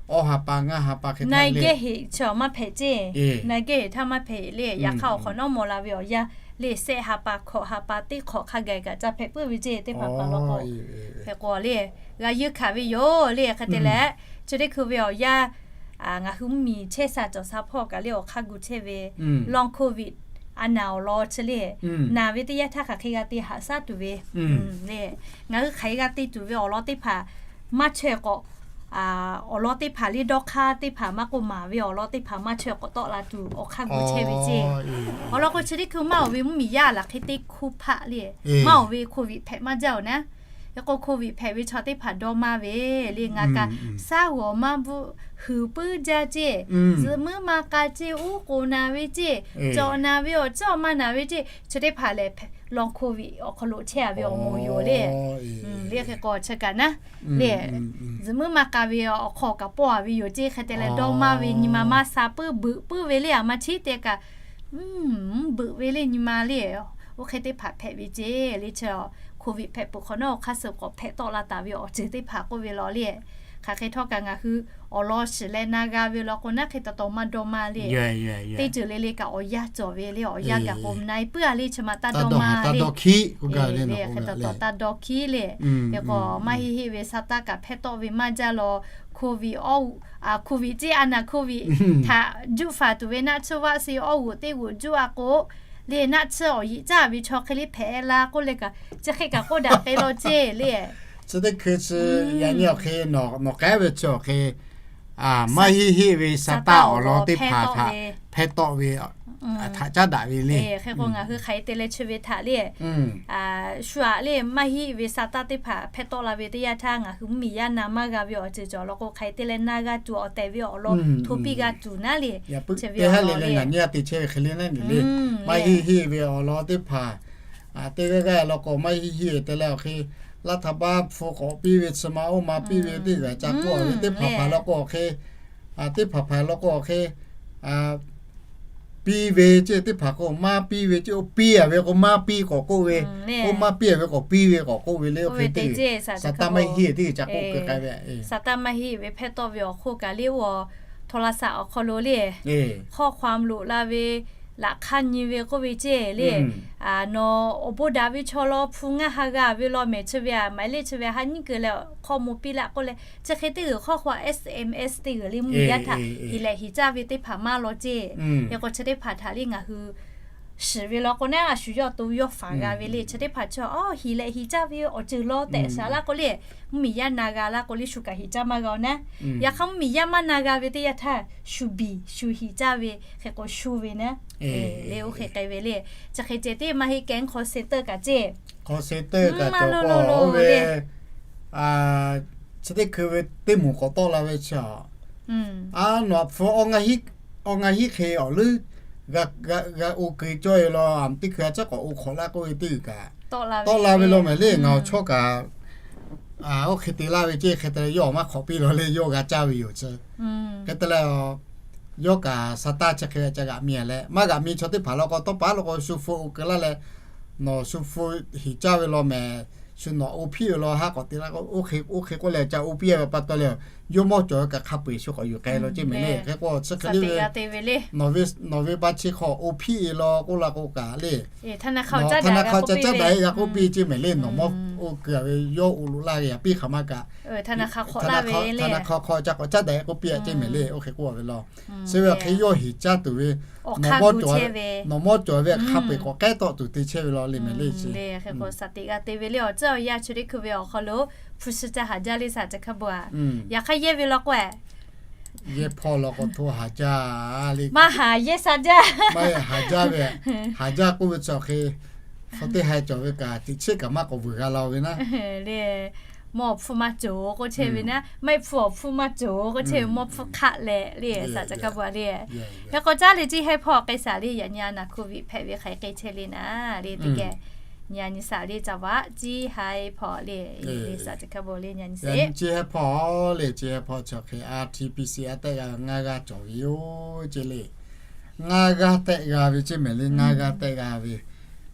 awˇ ha pa, ngaˇ ha pa hk'e htaˇ le. Chaw maˇ hpehꞈ ceˇ, na geh heˍ htaˇ maˇ hpehꞈ le. Yaꞈ hk'aˇ awˬ hk'awꞈ nawˉ mawˬ la ve awˬ yanˇ le, sehˆ ha pa, hkawꞈ ha pa, teˇ hk'awꞈ hk'a gaˬ kaꞈ ca hpehꞈ puiˉ ve ceˇ, teˇ hpaˍ hpaˍ law k'o. Hk'e k'o le, g'a yeunˇ hkanˍ ve yoˬ le. Hk'e te leh, chi teˇ hkui ve awˬ yanˇ ngaˬ hui mvuhˇ miˬ chehˇ sha cawˬ sha hpawˇ kaꞈ le, awˬ hk'aˇ gu chehˇ ve long covid a naˍ awˬ lawn chi le, naˍ ve teˇ yanˇ htaˇ hk'aˬ hk'e g'a te haꞈ shaˉ tuˬ ve le. Ngaˬ hui hk'aˬ hk'e g'a te tuˬ ve awˬ lawn teˇ hpaˍ maˇ chaweh k'awꞈ, awˬ lawn teˇ hpaˍ le, dawˇ hk'aˇ teˇ hpaˍ maˇ k'oˆ maˍ ve awˬ lawn teˇ hpaˍ maˇ chaweh k'awꞈ tawˆ la tuˬ awˬ hk'aˇ gu chehˇ ve ceˇ. Awˬ lawn k'o chi teˇ hkui maˇ oˬ ve mvuhˇ miˬ yaˇ laˬ hk'e teˇ hkuˇ hpaˆ le, maˇ oˬ ve covid hpehꞈ maˇ jaˇ oˬ naˉ. Hk'e k'o covid hpehꞈ ve chaw teˇ hpaˍ dawˇ maˇ ve le. Ngaˬ kaꞈ shaˉ g'awˬ maˇ bvuhˆ, huiˍ puiˉ jaˇ ceˇ, zuhꞈ muiˉ maˇ k'a ceˇ, uˉ k'oˍ naˬ ve ceˇ, cawˬ naˬ ve awˬ ceuˬ maˇ naˬ ve ceˇ, chi teˇ hpaˍ lehˬ long covid awˬ hk'aw lo chehˇ a ve awˬ moˍ yoˬ le. Le hk'e k'o chi kaꞈ naˉ le, zuhꞈ muiˉ maˇ k'a ve awˬ hk'aw kaꞈ pawˆ a ve yoˬ ceˇ. Hk'e te leh dawˇ maˇ ve nyi ma maˇ sha puiˉ, beuꞈ puiˉ ve le, a ma chiˉ te kaꞈ beuꞈ ve le nyi ma le. Oˇ hk'e teˇ hpaˍ hpehꞈ ve ceˇ le. Chi covid hpehꞈ peuˬ hk'awꞈ nawˉ awˬ hk'aˇ suh k'awꞈ hpehꞈ tawˆ la taˍ ve awˬ ceuˬ teˇ hpaˍ k'oˆ ve law le. Hk'aˬ hk'e htawˇ kaꞈ ngaˬ hui awˬ lawn shiˍ leh na g'a ve law k'o naˉ hk'e taw taw maˇ dawˇ maˇ le. Teˇ ceuˬ le le kaꞈ awˬ yanˇ cawˬ ve le, awˬ yanˇ gaˬ k'o na e puiˉ a le, chi ma taˇ dawˇ maˇ le. Hk'e taw taˇ dawˇ hkiˉ le. Hk'e k'o maˇ heˆ heˆ ve sa taˇ kaꞈ hpehˇ tawˆ ve maˇ jaˇ law. Covid, covid ceˇ a naˍ covid htaꞈ juˆ faˍ tuˬ ve naˆ tsuhˇ vaˆ si awˇ g'oꞈ teˇ g'oꞈ juˆ a k'o le, naˆ tsuhˇ awˬ yiꞈ caˇ ve chaw hk'e le hpehꞈ la k'oˆ leh kaꞈ chi hk'e kaꞈ k'oˆ daꞈ k'ai law ceˇ le. Chi teˇ hkui chi yaꞈ nyi awˬ hk'e nawˬ k'ehˉ ve chi awˬ hk'e, maˇ heˆ heˆ ve sa taˇ awˬ lawn teˇ hpaˍ htaꞈ hpehˇ tawˆ ve, htaꞈ caˉ daꞈ ve le. Hk'e k'o ngaˬ hui hk'aˬ hk'e te leh chi ve htaꞈ le, shu aꞈ le maˇ heˆ ve sa taˇ teˇ hpaˍ hpehˇ tawˆ la ve teˇ yanˇ htaˇ, ngaˬ hui mvuhˇmiˬ yaˇ na maˇ g'a ve awˬ ceuˬ cawˬ law k'o, hk'aˬ hk'e te leh na g'a tuˬ awˬ tehˬ ve awˬ lawn hto piˇ g'a tuˬ naˉ le. Chi ve a le le ngaˬ nyi a te chehˇ ve hk'e le naˉ le, maˇ heˆ heˆ ve awˬ lawn teˇ hpaˍ teˇ g'aˇ g'aˇ law k'o, maˇ heˆ heˆ te leh awˬ hk'e, laˇ htaꞈ baˆ hpu k'awꞈ piˇ ve, chi ma oˇ ma piˇ ve teˇ g'aˇ ca k'oˆ ve teˇ hpaˍ hpaˍ law k'o awˬ hk'e, teˇ hpaˍ hpaˍ law k'o awˬ hk'e, piˇ ve ceˇ, teˇ hpaˍ k'o maˇ piˇ ve ceˇ, oˇ piˇ a ve k'o maˇ piˇ k'awꞈ k'oˆ ve, oˇ maˇ piˇ a ve k'awꞈ piˇ ve k'awꞈ k'oˆ ve le. Oˇ hk'e te sa taˇ maˇ heˆ teˇ g'aˇ ca k'oˆ k'ai ve, sa taˇ maˇ heˆ ve hpehˇ tawˆ ve awˬ hk'oˆ kaꞈ le, oˇ htaw la saꞈ awˬ hk'aw lo le, hk'awˇ hk'aw loꞈ la ve, laꞈ hk'aˇ nyi ve k'oˆ ve ceˇ le. Nawˬ awˬ bon daꞈ ve chaw law hpu ngaˇ ha g'a ve law mehˍ chi ve a, maˍ le chi ve ha nyiˉ keu leh hk'aw mo piˇ laˆ k'oˆ leh, chi hk'e teˇ g'uiˬ hk'awˇ hk'aw S M S teˇ g'uiˬ le mvuhˇmiˬ yaˇ htaꞈ heˍ leh heˍ caˇ ve teˇ hpaˍ maˇ law ceˇ. Hk'e k'o chi teˇ hpaˍ htaꞈ le ngaˬ hui shiˍ ve law k'o naˉ, a shu yawˇ to yawˇ faˍ g'a ve le. Chi teˇ hpaˍ chi a heˍ leh heˍ caˇ ve awˬ ceuˬ law tehꞈ shaˍ laˇ k'o le, mvuhˇmiˬ yaˇ na g'a laˇ k'o le, shu kaꞈ heˍ caˇ maˇ g'a-o naˉ. Yaꞈ hk'aˇ mvuhˇmiˬ yaˇ maˇ na g'a ve teˇ yanˇ htaˇ shu biˬ shu heˍ caˇ ve hk'e k'o shu ve naˉ le. Oˇ hk'e k'ai ve le. Chi hk'e ceh teˇ maˇ heˆ kehˉ hk'aw se teuˆ kaꞈ ceˇ, hk'aw se teuˆ kaꞈ cawˬ k'o oˇ ve chi teˇ hkui ve teˇ moˍ k'awꞈ tawˆ la ve chi a, a nawˬ hpu awˬ ngaˇ hiˉ hk'e awˬ leuˉ g'a oˇ keu cawˇ e law, teˇ hkui a ciˉ k'awꞈ oˇ hk'awꞈ laˇ k'oˆ ve teˇ g'uiˬ kaꞈ tawˆ la ve law mehˍ le. Ngaˬ awˬ chawˇ kaꞈ oˇ hk'e te laˇ ve ceˇ, hk'e te leh yawˇ maˇ hk'awꞈ piˇ law le, yawˇ g'a caˇ ve yoˬ chi. Hk'e te leh yawˇ kaꞈ sa taˇ chi hk'e ve ca g'aꞈ mi a leh, maˇ g'aꞈ mi chaw teˇ hpaˍ law k'o, tawˇ paˍ law k'o shu hpu oˇ keu laˇ leh, nawˬ shu hpu heˍ caˇ ve law mehˍ, shu nawˬ oˇ hpiˆ ve law haˉ k'awꞈ te laˇ k'o, oˇ hk'e k'oˆ leh ca oˇ piˇ a ve pa taw leh, yawˇ mawˇ cawˬ ve kaꞈ hk'a peu-eˬ shu k'awꞈ yuˬ k'ai law ceˇ mehˍ le. Hk'e k'o chi hk'e le ve nawˬ ve pa chi hk'aw oˇ hpiˆ e law k'oˆ la k'o kaꞈ le, htaˇ na hk'aw caˉ daꞈ g'a k'oˆ piˇ ceˇ mehˍ le. Nawˬ mawˇ oˇ keu a ve yawˇ oˇ loꞈ laˇ ve yaꞈ piˇ hk'aˬ ma kaꞈ, htaˇ na hk'aw hk'aw caˉ daꞈ k'oˆ piˇ a ceˇ mehˍ le. Oˇ hk'e k'oˆ a ve law. Chi ve awˬ hk'e yawˇ heˍ caˇ tuˬ ve, nawˬ mawˇ cawˬ ve hk'a peu-eˬ k'awꞈ k'ehˉ tawˆ tuˬ te chehˇ ve law le mehˍ le. Chi hk'e k'o sa teꞈ g'a te ve le. Awˬ tcuhˉ awˬ yanˇ chi teˇ hkui ve awˬ hk'aw lo hpu shi ca haˍ jaˇ le, saˍ ca hkaˇ bon a. Yaꞈ hk'aˇ yehˇ ve law k'o, yehˇ hpawˇ law k'o hto haˍ jaˇ le. Maˇ haˍ yehˇ sa jaˇ. Maˇ haˍ jaˇ ve, haˍ jaˇ k'oˆ ve chi awˬ hk'e, hpu teˇ ha cawˬ ve kaꞈ teꞈ chiˉ kaꞈ maˇ k'awꞈ vuiˬ g'a la-o ve naˉ le. Mawˇ awˬ hpfuhˇ maˇ cawˬ k'oˆ chehˇ ve naˉ, maˇ heˆ hpfuhˇ awˬ hpfuhˇ maˇ cawˬ k'oˆ chehˇ ve, mawˇ hpfuhˇ hk'aˆ leh le, saˍ ca hkaˇ bon a le. Hk'e k'o caˉ le, Ciˇ Haiˇ hpawˇ k'ai saˍ le, yaꞈ nyi a naˍ hkoˇ viꞈ hpehꞈ ve hk'aˬ hk'e chehˇ le naˉ le teˇ geh nyi a nyi saˍ le ca vaꞈ Ciˇ Haiˇ hpawˇ le, le saˍ ca hkaˇ bon le nyi a nyi saˍ. Ciˇ Haiˇ hpawˇ le, Ciˇ Haiˇ hpawˇ chi hk'e R T P C R tehˆ g'a ve ngaˇ g'aˇ cawˬ ve yoˬ ceˇ le. Ngaˇ g'aˇ tehˆ g'a ve ceˇ mehˍ le, ngaˇ g'aˇ tehˆ g'a ve.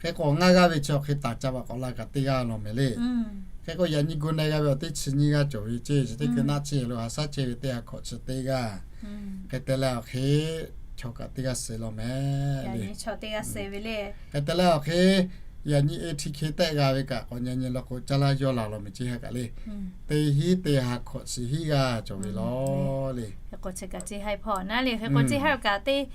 Hk'e k'o ngaˇ g'aˇ ve chi awˬ hk'e taˍ ca vaꞈ k'awꞈ la kaꞈ teˇ g'aˇ law mehˍ le. Hk'e k'o yaꞈ nyi gu na g'a ve awˬ teˇ chi nyiˇ g'aˇ cawˬ ve ceˇ, chi teˇ hkui naˆ chi lo ha shaˉ chehˇ ve teˇ ha hkawꞈ chi teˇ g'aˇ. Hk'e te leh awˬ hk'e chaw kaꞈ teˇ g'aˇ suh law mehˍ le. Hk'e te leh awˬ hk'e yaꞈ nyi A T K tehˆ g'a ve kaꞈ k'awꞈ nyi nyi law k'o caˇ laˇ yawˇ la law mehˍ Ciˇ Haiˇ kaꞈ le. Teˇ hinˉ teˇ ha hkawꞈ chi hiˉ g'aˇ cawˬ ve law le. Hk'e k'o chi kaꞈ Ciˇ Haiˇ hpawˇ naˉ le, hk'e k'o Ciˇ Haiˇ kaꞈ teˇ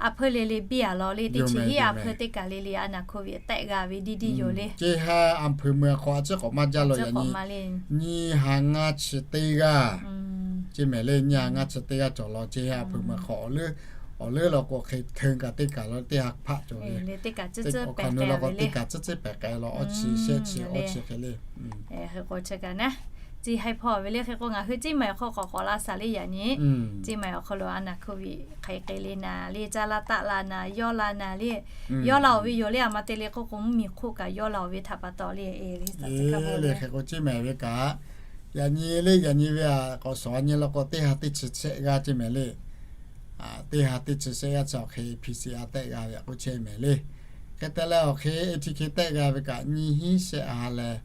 a hpeu le le biˇ a law le, teˇ chi hiˉ a hpeu teˇ kaˬ le le a naˍ hkoˇ viꞈ tehˆ g'a ve diˇ diˇ yoˬ le. Ciˇ Haiˇ a hpeu meuˇ hk'aw a ciˉ k'awꞈ maˇ jaˇ law yaꞈ nyi, nyiˇ ha ngaˇ chi teˇ g'aˇ ceˇ mehˍ le, nyiˇ ha ngaˇ chi teˇ g'aˇ cawˬ law Ciˇ Haiˇ a hpeu meuˇ hk'aw awˬ leuˉ, awˬ leuˉ law k'o hk'e hkeu kaꞈ teˇ kaˬ law teˇ ha hpaˆ cawˬ ve, awˬ kaˬ nu law k'o teˇ kaˬ ciˉ ciˉ pehˍ k'ai law, awˬ chi shehˆ chi awˬ chi hk'e le. Hk'e k'o chi kaꞈ naˉ, Ciˇ Haiˇ hpawˇ ve le. Hk'e k'o ngaˬ hui Ciˇ Maiˍ awˬ hk'aw k'awꞈ k'awꞈ la saˍ le yaꞈ nyi, Ciˇ Maiˍ awˬ hk'aw lo a naˍ hkoˇ viꞈ hk'aˬ hk'e le naˍ le, caˇ laˇ taˆ la naˍ, yawˇ la naˍ le, yawˇ la-oˬ ve yoˬ le. A ma te le k'oˆ k'o mvuhˇmiˬ hk'oˆ kaꞈ yawˇ la-oˬ ve htaꞈ pa taw le. Hk'e k'o Ciˇ Maiˍ ve kaꞈ yaꞈ nyi le, yaꞈ nyi ve a k'awꞈ shawˍ nyi law k'o teˇ ha teˇ chi shehˆ g'aˇ ceˇ mehˍ le. Teˇ ha teˇ chi shehˆ g'aˇ chi awˬ hk'e P C R tehˆ g'a ve k'oˆ chehˇ mehˍ le. Hk'e te leh awˬ hk'e A T K tehˆ g'a ve kaꞈ nyiˇ hinˉ shehˆ ha leh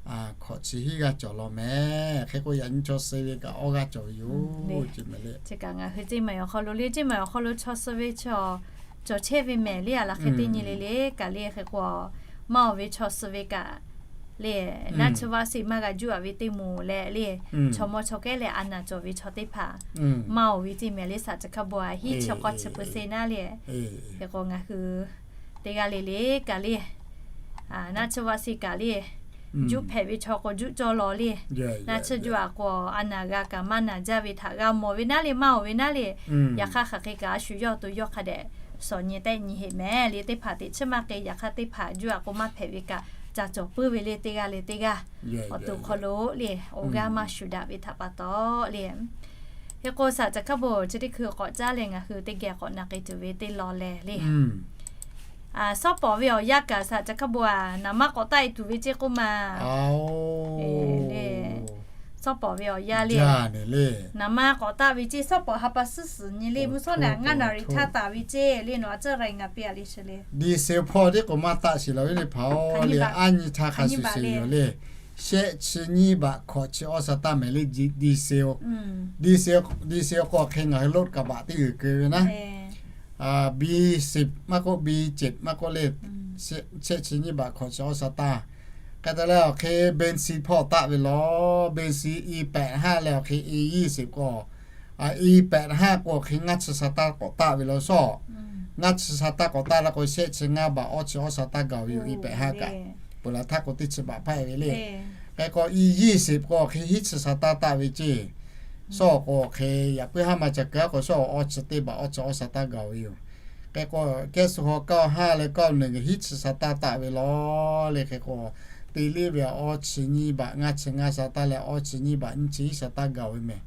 hkawꞈ chi hiˉ g'aˇ cawˬ law mehˍ. Hk'e k'o yaꞈ nyi chaw suh ve kaꞈ awˇ g'aˇ cawˬ ve yoˬ ceˇ mehˍ le. Chi kaꞈ ngaˬ hui Ciˇ Maiˍ awˬ hk'aw lo le, Ciˇ Maiˍ awˬ hk'aw lo chaw suh ve chaw cawˬ chehˇ ve mehˍ le. A laˬ hk'e teˇ nyi le le kaꞈ le. Hk'e k'o maˇ oˬ ve chaw suh ve kaꞈ le, naˆ tsuhˇ vaˆ shiˆ maˇ g'a juˇ a ve teˇ moˍ leh le, chaw mawˇ chaw kehˉ leh a naˍ cawˬ ve chaw teˇ hpaˍ maˇ oˬ ve ceˇ mehˍ le. Saˍ ca hkaˇ bon a hiˉ chi k'awˇ chi peu se naˉ le. Hk'e k'o ngaˬ hui teˇ g'aˇ le le kaꞈ le, naˆ tsuhˇ vaˆ shiˆ kaꞈ le, Juˆ hpehꞈ ve chaw k'o juˆ cawˇ law le. Naˆ tsuhˇ juˆ aꞈ k'o a naˬ g'a kaꞈ maˇ naˬ jaˇ ve htaꞈ g'a mawˬ ve naˉ le, maˇ awˬ ve naˉ le. Yaꞈ hk'aˇ hk'aˬ hk'e kaꞈ a shu yawˇ to yawˇ hk'a dehꞈ shawˍ nyi tehˆ nyi heˆ mehˍ le. Teˇ hpaˍ teꞈ chiˉ maˇ k'e, yaꞈ hk'aˇ teˇ hpaˍ juˆ aꞈ k'o maˇ hpehꞈ ve kaꞈ ca cawˬ puiˉ ve le. Teˇ g'aˇ le teˇ g'aˇ awˬ to hk'aw lo le awˬ g'aˇ maˇ shuˍ daꞈ ve htaꞈ pa taw le. Hk'e k'o, saˍ caˬ hkaˇ bon chi teˇ hkui k'awꞈ caˉ leh ngaˬ hui teˇ geh k'awꞈ na k'ai tuˬ ve teˇ law leh le. Sawˉ pawˍ ve awˬ yanˇ kaꞈ saˍ caˬ hkaˇ bon aꞈ naˍ manˇ k'awꞈ taˆ e tuˬ ve ceˇ k'oˆ ma. Sawˉ pawˍ ve awˬ yanˇ le, naˍ manˇ k'awꞈ taˆ ve ceˇ, sawˉ pawˍ ha pa suhˉ suhˍ nyi le, mvuhˇ shawˉ naꞈ ngaˇ naˍ riˍ htaˇ taˍ ve ceˇ le, nawˬ a tcuhˇ rai ngaˬ piˇ a le shi le. Diesel hpawˇ teˇ k'o maˇ taˆ shiˍ la ve le hpaˍ-oˬ le, aˉ nyi htaˇ hk'a shuˍ shuˍ yoˬ le. Shehˆ chi nyiˇ baꞈ hkawꞈ chi awˬ shaˍ taˇ mehˍ le, diesel. Diesel k'o hk'e ngaˬ hui รถกระบะ teˇ g'uiˬ keu ve naˉ, B สิบ maˇ k'oˆ บี เจ็ด maˇ k'oˆ le, shehˆ chi nyiˇ baꞈ hkawꞈ chi awˬ shaˍ taˇ. Hk'e te leh awˬ hk'e เบนซิน hpawˇ taˆ ve law, เบนซิน อีแปดห้า leh awˬ hk'e อียี่สิบ k'o, อีแปดห้า k'o awˬ hk'e ngaˇ chi shaˍ taˇ k'awꞈ taˆ ve law sawˉ. Ngaˇ chi shaˍ taˇ k'awꞈ taˆ la k'o shehˆ chi ngaˇ baꞈ awˬ chi awˬ shaˍ taˇ gaˬ ve yoˬ, อีแปดห้า kaꞈ. Peuˬ laˬ htaˇ k'o teˇ chi baꞈ hpaˇ e ve le. Hk'e k'o ยี่สิบ k'o awˬ hk'e hiˉ chi shaˍ taˇ taˆ ve ceˇ. Sawˉ k'o awˬ hk'e yaꞈ puiˉ haˉ ma ca keu a k'o sawˉ awˬ chi teˇ baꞈ awˬ chi awˬ shaˍ taˇ gaˬ ve yoˬ. Hk'e k'o แก๊สโซฮอล์ เก้าห้า leh เก้าหนึ่ง hiˉ chi shaˍ taˇ taˆ ve law le. Hk'e k'o te liˇ ve awˬ chi nyiˇ baꞈ ngaˇ chi ngaˇ shaˍ taˇ leh awˬ chi nyiˇ baꞈ nyiˇ chi hiˉ shaˍ taˇ gaˬ ve mehˍ.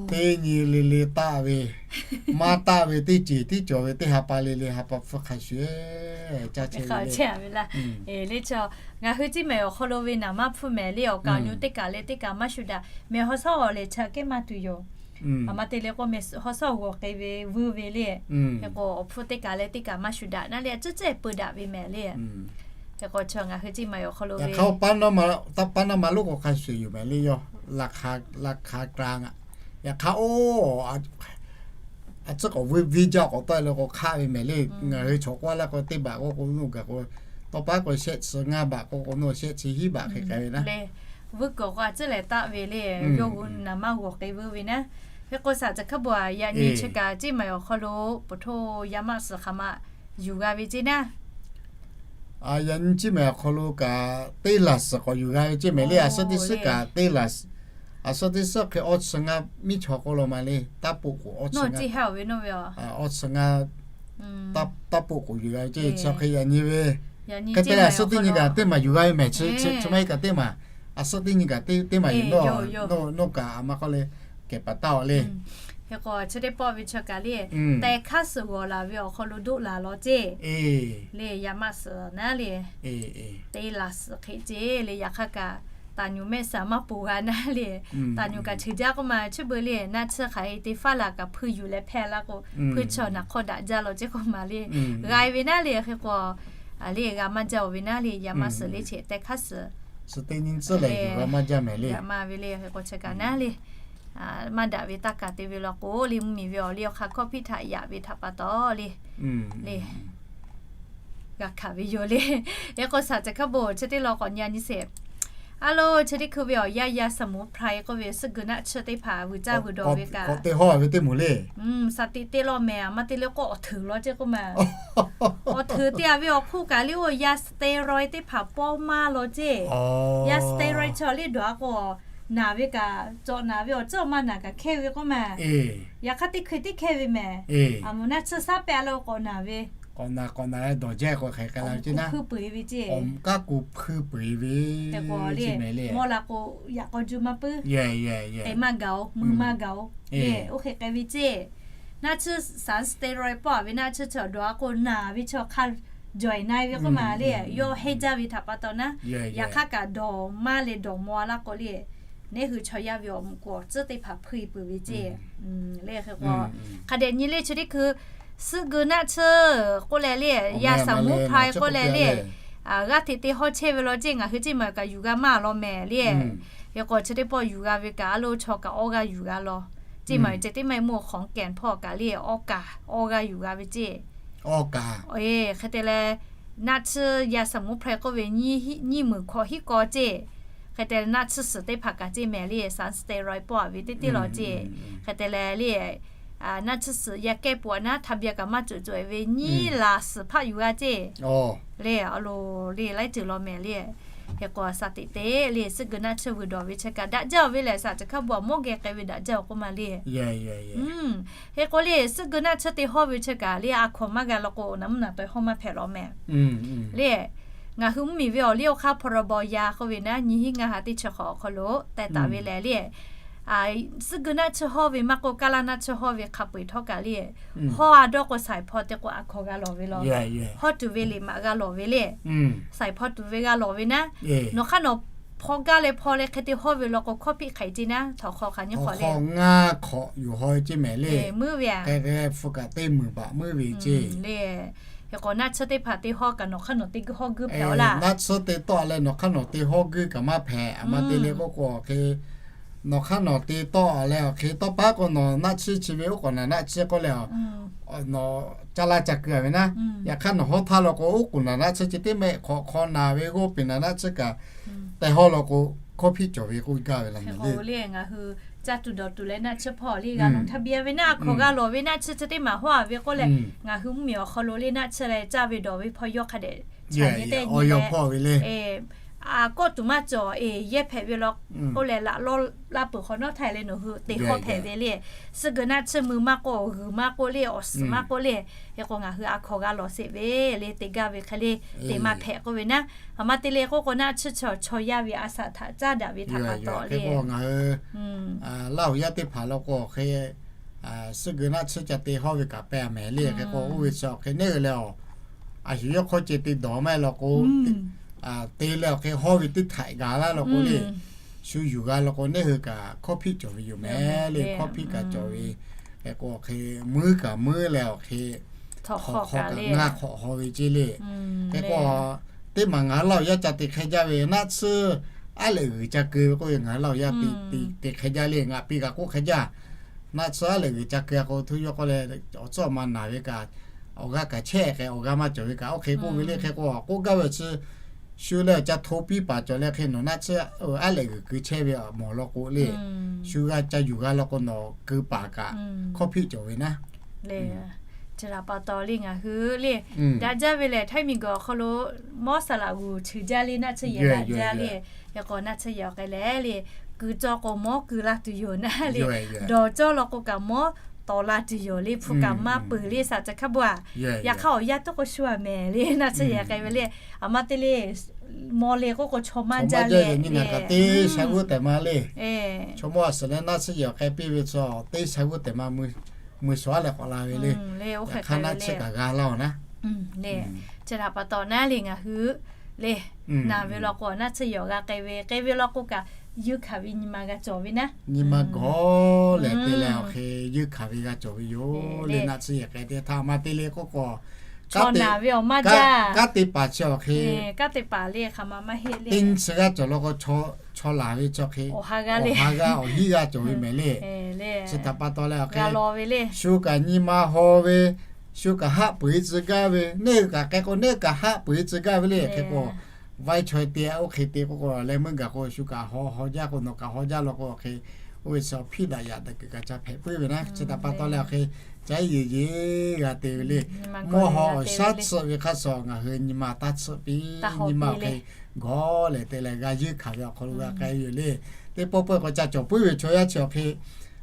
Teˇ nyi le le taˆ ve, maˇ taˆ ve teˇ ceuˬ tiˉ cawˬ ve teˇ ha pa le le ha pa hpfuhˇ hk'a shuˍ caˇ chehˇ ve le. Ngaˬ hui ciˇ mehˍ awˬ hk'aw lo ve naˍ manˇ hpfuhˇ mehˍ le, awˬ kaˍ awˬ nu teˇ kaꞈ leh teˇ kaꞈ maˇ shuˍ daꞈ mehˍ. Haw sawˉ awˬ lehˬ chaꞈ kehˉ maˇ tuˬ yoˬ. Aˬ ma te le k'o mehˍ haw sawˉ g'awˬ k'ai ve vuiˇ ve le. Hk'e k'o awˬ hpfuhˇ teˇ kaꞈ leh teˇ kaꞈ maˇ shuˍ daꞈ naˉ le, a ciˉ cehˇ peu daꞈ ve mehˍ le. Hk'e k'o chi ngaˬ hui ciˇ mehˍ awˬ hk'aw lo ve pa naˇ ma lonˉ k'o hk'a shuˍ yoˬ mehˍ le, yawˇ la hk'a k'a ngaˬ. Yaꞈ hk'aˇ oˇ a ciˉ k'awꞈ vuiˇ viˇ jaˇ k'awꞈ tawˆ e le k'o hk'aˆ ve mehˍ le. Ngaˬ hui chaw k'oˆ laˇ k'o teˇ baꞈ k'oˆ k'o nuˇ gaˬ k'o, tawˇ paˉ k'o shehˆ chi ngaˇ baꞈ k'oˆ k'o nuˇ shehˆ chi hiˉ baꞈ hk'e k'ai ve naˉ. Vuiˇ kuiˬ k'o a ciˉ lehˬ taˆ ve le, yawˇ hui naˍ manˇ g'awˬ k'ai vuiˇ ve naˉ. Hk'e k'o saˍ caˬ hkaˇ bon aꞈ yaꞈ nyi chi kaꞈ ciˇ mehˍ awˬ hk'aw lo ปตท yaˇ maˆ suhˍ hk'aˬ ma yuˬ g'a ve ceˇ naˉ. Yaꞈ nyi ciˇ mehˍ awˬ hk'aw lo kaꞈ teˇ laˬ suhˍ k'awꞈ yuˬ g'a ve ceˇ mehˍ le. A suhˉ teˇ suhˉ kaꞈ teˇ laˬ, a suhˉ teˇ suhˉ hk'e awˬ chi ngaˇ miˇ chaw k'oˆ law ma le, taˇ poˆ k'o awˬ chi ngaˇ, taˇ poˆ k'o yuˬ g'a ve ceˇ. Chi hk'e yaꞈ nyi ve hk'e te leh a suhˉ teˇ nyi kaꞈ teˇ maˬ yuˬ g'a ve mehˍ. Chi maˇ heˆ kaꞈ teˇ maˬ, a suhˉ teˇ nyi kaꞈ teˇ maˬ yuˬ nawˇ, nawˇ kaꞈ a ma k'oˆ le kehˬ paˍ taˇ awˬ le. Hk'e k'o chi teˇ pawˆ ve chi kaꞈ le, teh hkaˇ suhˍ g'awˬ laˬ ve awˬ hk'aw lo doˆ laˬ law ceˇ le. Yaˇ maˆ suhˍ naˉ le, teˇ laˬ suhˍ hk'e ceˇ le. Yaꞈ hk'aˇ kaꞈ taˍ nyuˬ mehˆ suhˍ maˇ poˬ g'a naˉ le. Taˍ nyuˬ kaꞈ cheuˬ jaˇ k'oˆ ma, chi beuꞈ le naˆ tsuhˇ hk'aˬ hk'e te faˉ laˬ kaꞈ hpuiˇ yuˬ leh hpehˇ laˇ k'o, hpuiˇ chi awˬ naˬ hk'awˇ daꞈ jaˇ law ceˇ k'oˆ ma le. G'a e ve naˉ le. Hk'e k'o le g'a maˇ jaˇ oˬ ve naˉ le. Yaˇ maˆ suhˍ le chi teh hkaˇ suhˍ, suhˍ teˇ nyi tcuhˉ leh yuˬ g'a maˇ jaˇ mehˍ le. G'a maˇ ve le. Hk'e k'o chi kaꞈ naˉ le, maˇ daꞈ ve taˇ kaˍ te ve law k'o le, mvuhˇmiˬ ve awˬ liˇ awˬ hk'aˇ hkawˇ hpiˇ htaꞈ yaꞈ ve htaꞈ pa taw le, le g'a hkanˍ ve yoˬ le. Hk'e k'o saˍ caˬ hkaˇ bon chi teˇ law k'awꞈ nyi a nyi sheˍ. A lo, chi teˇ hkui ve awˬ yanˇ yaˇ สมุนไพร k'oˆ ve suhˆ geu naˆ tsuhˇ teˇ hpaˍ vuiˬ caˇ vuiˬ dawˬ ve kaꞈ k'awꞈ te hawˇ ve teˇ moˍ le. Sa tiꞈ te law mehˍ, a ma te le k'o awˬ hteuˍ law ceˇ k'oˆ ma. Awˬ hteuˍ te a ve awˬ hk'oˆ kaꞈ le oˇ yaˇ สเตียรอยด์ teˇ hpaˍ pawˇ maˇ law ceˇ. Yaˇ สเตียรอยด์ chi awˬ liˇ dawˬ a k'o, naˬ ve kaꞈ cawꞈ naˬ ve awˬ ceuˬ awˬ maˇ naˬ kaꞈ hkehˇ ve k'oˆ ma. Yaꞈ hk'aˇ teˇ hkui teˇ hkehˇ ve mehˍ. A moˍ naˆ tsuhˇ saˉ pehˇ a le k'awꞈ naˬ ve, k'awꞈ naˬ k'awꞈ naˬ dawˬ jaˇ k'o hk'e k'ai la ve ceˇ naˉ, hpuiˇ peu e ve ceˇ. Awˬ kaˉ k'o hpuiˇ peu e ve ceˇ mehˍ le. Mawˇ la k'o yaꞈ k'aw juˇ maˇ puiˉ, te maˇ gaˬ oˬ, mui maˇ gaˬ oˬ le. Oˇ hk'e k'ai ve ceˇ. Naˆ tsuhˇ สารสเตียรอยด์ pawˆ a ve naˆ tsuhˇ chi awˬ dawˬ a k'o naˬ ve chi awˬ hk'aˇ jawˬ e na e ve k'oˆ ma le. Yawˇ heˆ jaˇ ve htaꞈ pa taw naˉ, yaꞈ hk'aˇ kaꞈ dawˬ maˇ leh dawˬ maw a laˇ k'o le, neˉ hui chaw yaˇ ve awˬ moˍ k'o awˬ tcuhˉ teˇ hpaˍ hpuiˇ peu e ve ceˇ. Le hk'e k'o, hk'a dehꞈ nyi le chi teˇ hkui suhˆ geu naˆ tsuhˇ k'oˆ leh le, yaˇ สมุนไพร k'oˆ leh le, g'aˇ hteꞈ te hawˇ chehˇ ve law ceˇ. Ngaˬ hui ceˇ maˬ kaꞈ yuˬ g'a maˇ law mehˍ le. Hk'e k'o chi teˇ pawˆ yuˬ g'a ve kaꞈ a lo chaw kaꞈ awˇ g'aˇ yuˬ g'a law ceˇ. Maˬ ve ceh teˇ maˇ heˆ mawˇ ขอนแก่น hpawˇ kaꞈ le awˇ kaꞈ awˇ g'aˇ yuˬ g'a ve ceˇ. Hk'e te leh naˆ tsuhˇ yaˇ สมุนไพร k'oˆ ve nyiˇ meunˍ hkawꞈ hiˉ kaw ceˇ. Hk'e te leh naˆ tsuhˇ suhˍ teˇ hpaˍ kaꞈ ceˇ mehˍ le, สารสเตียรอยด์ pawˆ a ve teˇ teˇ law ceˇ. Hk'e te leh le, naˆ tsuhˇ suhˍ yaˇ kehˇ pawˆ a naˉ htaˇ byaˇ kaꞈ maˇ cawˬ cawˬ e ve nyiˇ laˬ suhˍ hpaˆ yuˬ g'a ceˇ. Le a lo le laiˉ ceuˬ law mehˍ le. Hk'e k'o, a shaꞈ teꞈ te le, suhˉ geu naˆ tsuhˇ vuiˬ dawˬ ve chi kaꞈ daꞈ jaˇ-oˬ ve lehˬ, shaꞈ teꞈ hk'a bvuhˬ a mawˇ geh k'ai ve daꞈ jaˇ-oˬ k'oˆ ma le. Hk'e k'o le, suhˉ geu naˆ tsuhˇ te hawˇ ve chi kaꞈ le, a hkawnˍ maˇ g'a law k'o, naˬ mvuhˇ naˬ taweh hawˇ maˇ hpehꞈ law mehˍ. Le, ngaˬ hui mvuhˇmiˬ ve awˬ liˇ awˬ hk'aˇ พรบ yaˇ k'oˆ ve naˉ, nyiˇ hinˉ ngaˇ ha teˇ chi hk'awꞈ awˬ hk'aw lo teh taˍ ve lehˬ le, suhˉ geu naˆ tsuhˇ hawˇ ve maˇ k'oˆ, kaˇ laˇ naˆ tsuhˇ hawˇ ve hk'a peu-eˬ htawˇ kaꞈ le, hawˇ a dawˇ k'o, saiˍ hpaw te k'o a hkawnˍ g'a lawˬ ve law. Hawˇ tuˬ ve liꞈ maꞈ g'a lawˬ ve le. Saiˍ hpaw tuˬ ve g'a lawˬ ve naˉ, nawˬ hk'aˇ nawˬ hpaw gaˇ leh hpaw leh hk'e te hawˇ ve law k'o, hkawˇ hpiˆ hk'aiˍ ce naˉ, htawnˍ hk'aw hk'a nyi hk'awꞈ le, ngaˇ hk'awꞈ yuˬ haw ve ceˇ mehˍ le. Meuˇ ve a, hk'e hk'e hpu kaꞈ teˇ meunˍ baꞈ meuˇ ve ceˇ le. Hk'e k'o, naˆ tsuhˇ teˇ hpaˍ te hawˇ kaꞈ nawˬ hk'aˇ nawˬ te guiˇ hawˇ guiˇ hpehꞈ-oˬ laˇ. Naˆ tsuhˇ te tawˆ leh nawˬ hk'aˇ nawˬ te hawˇ guiˇ kaꞈ maˇ hpehꞈ. A ma te le k'oˆ k'o, hk'e nawˬ hk'aˇ nawˬ te tawˆ leh, hk'e tawˇ paˉ k'o nawˬ naˆ tsuhˇ chi ve oˉ k'oˍ naˬ naˆ tsuhˇ k'oˆ leh, nawˬ caˇ laˇ ca keu-a ve naˉ. Yaꞈ hk'aˇ nawˬ hawˉ htaˇ law k'o, oˉ k'oˍ naˬ naˆ tsuhˇ chi teˇ mehˆ hk'awꞈ hk'aw naˬ ve g'awˇ peˬ naˬ naˆ tsuhˇ kaꞈ tehˬ hawˇ law k'o, hkawˇ hpiˆ cawˬ ve k'oˆ gaˇ ve law mehˍ le. Ngaˬ hui caˇ tuˬ dawˬ tuˬ leh naˆ tsuhˇ hpawˇ le g'a nawˬ htaˇ biˇ ve naˆ, a hkawnˍ g'a lawˬ ve naˆ tsuhˇ chi teˇ maˬ hawˇ-a ve k'oˆ leh, ngaˬ hui mvuhˇmiˬ awˬ hk'aw lo le naˆ tsuhˇ leh caˇ ve dawˬ ve hpawˇ yawˇ hk'a dehꞈ chaꞈ nyi tehˆ nyi leh, kawˆ tuˬ maˇ cawˬ, yehˇ hpehꞈ ve law k'oˆ leh laꞈ lawˇ laˇ peuˬ hk'awꞈ nawˉ htaˇ leh nawˬ hui te hawˇ hpehꞈ ve le. Suhˉ geu naˆ tsuhˇ mui maˇ k'oˆ, g'uiˬ maˇ k'oˆ le, awˬ suhˍ maˇ k'oˆ le, hk'e k'o ngaˬ hui a hkawnˍ g'a lawˬ sheˍ ve le, te gaˇ ve hk'e le, te maˇ hpehꞈ k'oˆ ve naˉ. A ma te le k'oˆ k'o, naˆ tsuhˇ chi chaw yaˇ ve a shaꞈ htaꞈ caˇ daꞈ ve htaꞈ pa taw le, ngaˬ hui Laˇ huˍ yaˇ teˇ hpaˍ law k'o, hk'e suhˉ geu naˆ tsuhˇ ca te hawˇ ve kaꞈ pehˇ mehˍ le. Hk'e k'o, oˇ ve chi awˬ hk'e neˉ hui leh, a shu yawˇ hk'aw ceh te dawˬ maˇ heˆ law k'o, te leh awˬ hk'e hawˇ ve teˇ htaiꞈ gaˬ laˇ law k'o le, shu yuˬ g'a law k'o, neˉ hui kaꞈ hkawˇ hpiˆ cawˬ ve yoˬ mehˍ le. Hkawˇ hpiˆ kaꞈ cawˬ ve, hk'e k'o, awˬ hk'e muiˉ kaꞈ muiˉ leh awˬ hk'e hk'awꞈ hk'aw kaꞈ ngaˇ hk'awꞈ haw ve ceˇ le. Hk'e k'o, teˇ maˬ ngaˬ hui Laˇ huˍ yaˇ ca te hk'e jaˇ ve naˆ tsuhˇ aˉ lehꞈ g'uiˬ ca keu ve k'oˆ ve, ngaˬ hui Laˇ huˍ yaˇ te hk'e jaˇ le. Ngaˬ piˇ kaꞈ k'oˆ hk'e jaˇ, naˆ tsuhˇ aˉ lehꞈ g'uiˬ ca keu k'o, htu yawˇ k'oˆ leh, awˬ tcuhˉ awˬ ma naˬ ve kaꞈ, awˬ g'aˇ kaꞈ chehˇ k'ai, awˬ g'aˇ maˇ cawˬ ve kaꞈ, oˇ hk'e k'oˆ ve le. Hk'e k'o, k'oˆ gaˇ ve chi shu leh awˬ ca hto piˇ paˍ cawˬ leh hk'e nawˬ naˆ tsuhˇ aˉ lehꞈ g'uiˬ keu chehˇ ve mawˬ law k'o le, shu g'a ca yuˬ g'a law k'o, nawˬ keu paˍ kaꞈ hkawˇ hpiˆ cawˬ ve naˉ. Chi htaꞈ pa taw le ngaˬ hui le, daꞈ jaˇ ve lehˬ, htaiˇ miˬ guiˬ awˬ hk'aw lo mawˇ saˍ laꞈ g'uˬ cheuˬ jaˇ le, naˆ tsuhˇ yehˬ daꞈ jaˇ le. Hk'e k'o, naˆ tsuhˇ yehˬ awˬ k'ai leh le, keu cawˇ k'o mawˇ keu la tuˬ yoˬ naˉ le, dawˬ cawˇ law k'o kaꞈ mawˇ tawˍ la tuˬ yoˬ le, hpu kaꞈ maˇ peuˬ le, shaˍ ca hk'a bvuhˬ-a. Yaꞈ hk'aˇ awˬ yanˇ tuˉ k'o shu-a mehˍ le, naˆ tsuhˇ yehˬ k'ai ve le. A ma te le, mawˇ le k'oˆ k'o chaw maˇ jaˇ le, teˇ sha g'uˇ tehꞈ ma le. Chaw mawˇ a suhˍ leh naˆ tsuhˇ yehˬ awˬ k'ai piˇ ve chaw teˇ sha g'uˇ tehꞈ ma mui shawˍ-a leh k'awꞈ la ve le. Yaꞈ hk'aˇ naˆ tsuhˇ kaꞈ g'a laˇ-oˬ naˉ. Chi htaꞈ pa taw naˉ le ngaˬ hui le, naˬ ve law k'o naˆ tsuhˇ yehˬ g'a k'ai ve, k'ai ve law k'o kaꞈ, yeunˇ hkanˍ ve nyi ma g'a cawˬ ve naˉ. Nyi ma gawˬ lehˬ te leh awˬ hk'e yeunˇ hkanˍ ve g'a cawˬ ve yoˬ le. Naˆ tsuhˇ yehˬ k'ai teˇ htaˇ ma te le k'oˆ k'o, chaw naˬ ve awˬ maˇ jaˇ, kanˉ te paˍ chi awˬ hk'e, kanˉ te paˍ le hk'aˬ ma maˇ heˆ le. Teˇ nyi chi g'aˇ cawˬ law k'o, chaw laˬ ve chi hk'e awˬ ha g'a le, awˬ ha g'a awˬ hiˉ g'aˇ cawˬ ve mehˍ le. Chi htaꞈ pa taw leh awˬ hk'e, shu kaꞈ nyi ma haw ve, shu kaꞈ haˆ peuˬ-e tcuh gaˇ ve, neˇ hui kaꞈ k'ai k'o neˇ hui kaꞈ haˆ peuˬ-e tcuh gaˇ ve le. Hk'e k'o, vaiˇ chaweh te oˇ hk'e te k'oˆ k'o, leh meuˇ gaˬ k'o shu kaꞈ haw haw jaˇ k'o, nawˬ kaꞈ haw jaˇ law k'o, awˬ hk'e oˇ ve chi awˬ hpiˇ daꞈ yaꞈ daꞈ kuiˬ kaꞈ ca hpehꞈ puiˉ ve naˉ. Chi htaꞈ pa taw leh awˬ hk'e ca iˉ yeˬ yeˬ g'a te ve le. Mawˇ haw awˬ shaˉ tsuhˆ ve hk'a shuˍ ngaˬ hui nyi ma taˇ tsuhˆ piˇ, nyi ma awˬ hk'e gawˬ lehˬ te leh g'a yeunˇ hkanˍ ve awˬ hk'aw lo g'a k'ai ve yoˬ le. Teˇ pawˆ pawehˇ k'o ca cawˬ puiˉ ve chaw yaˇ chi awˬ hk'e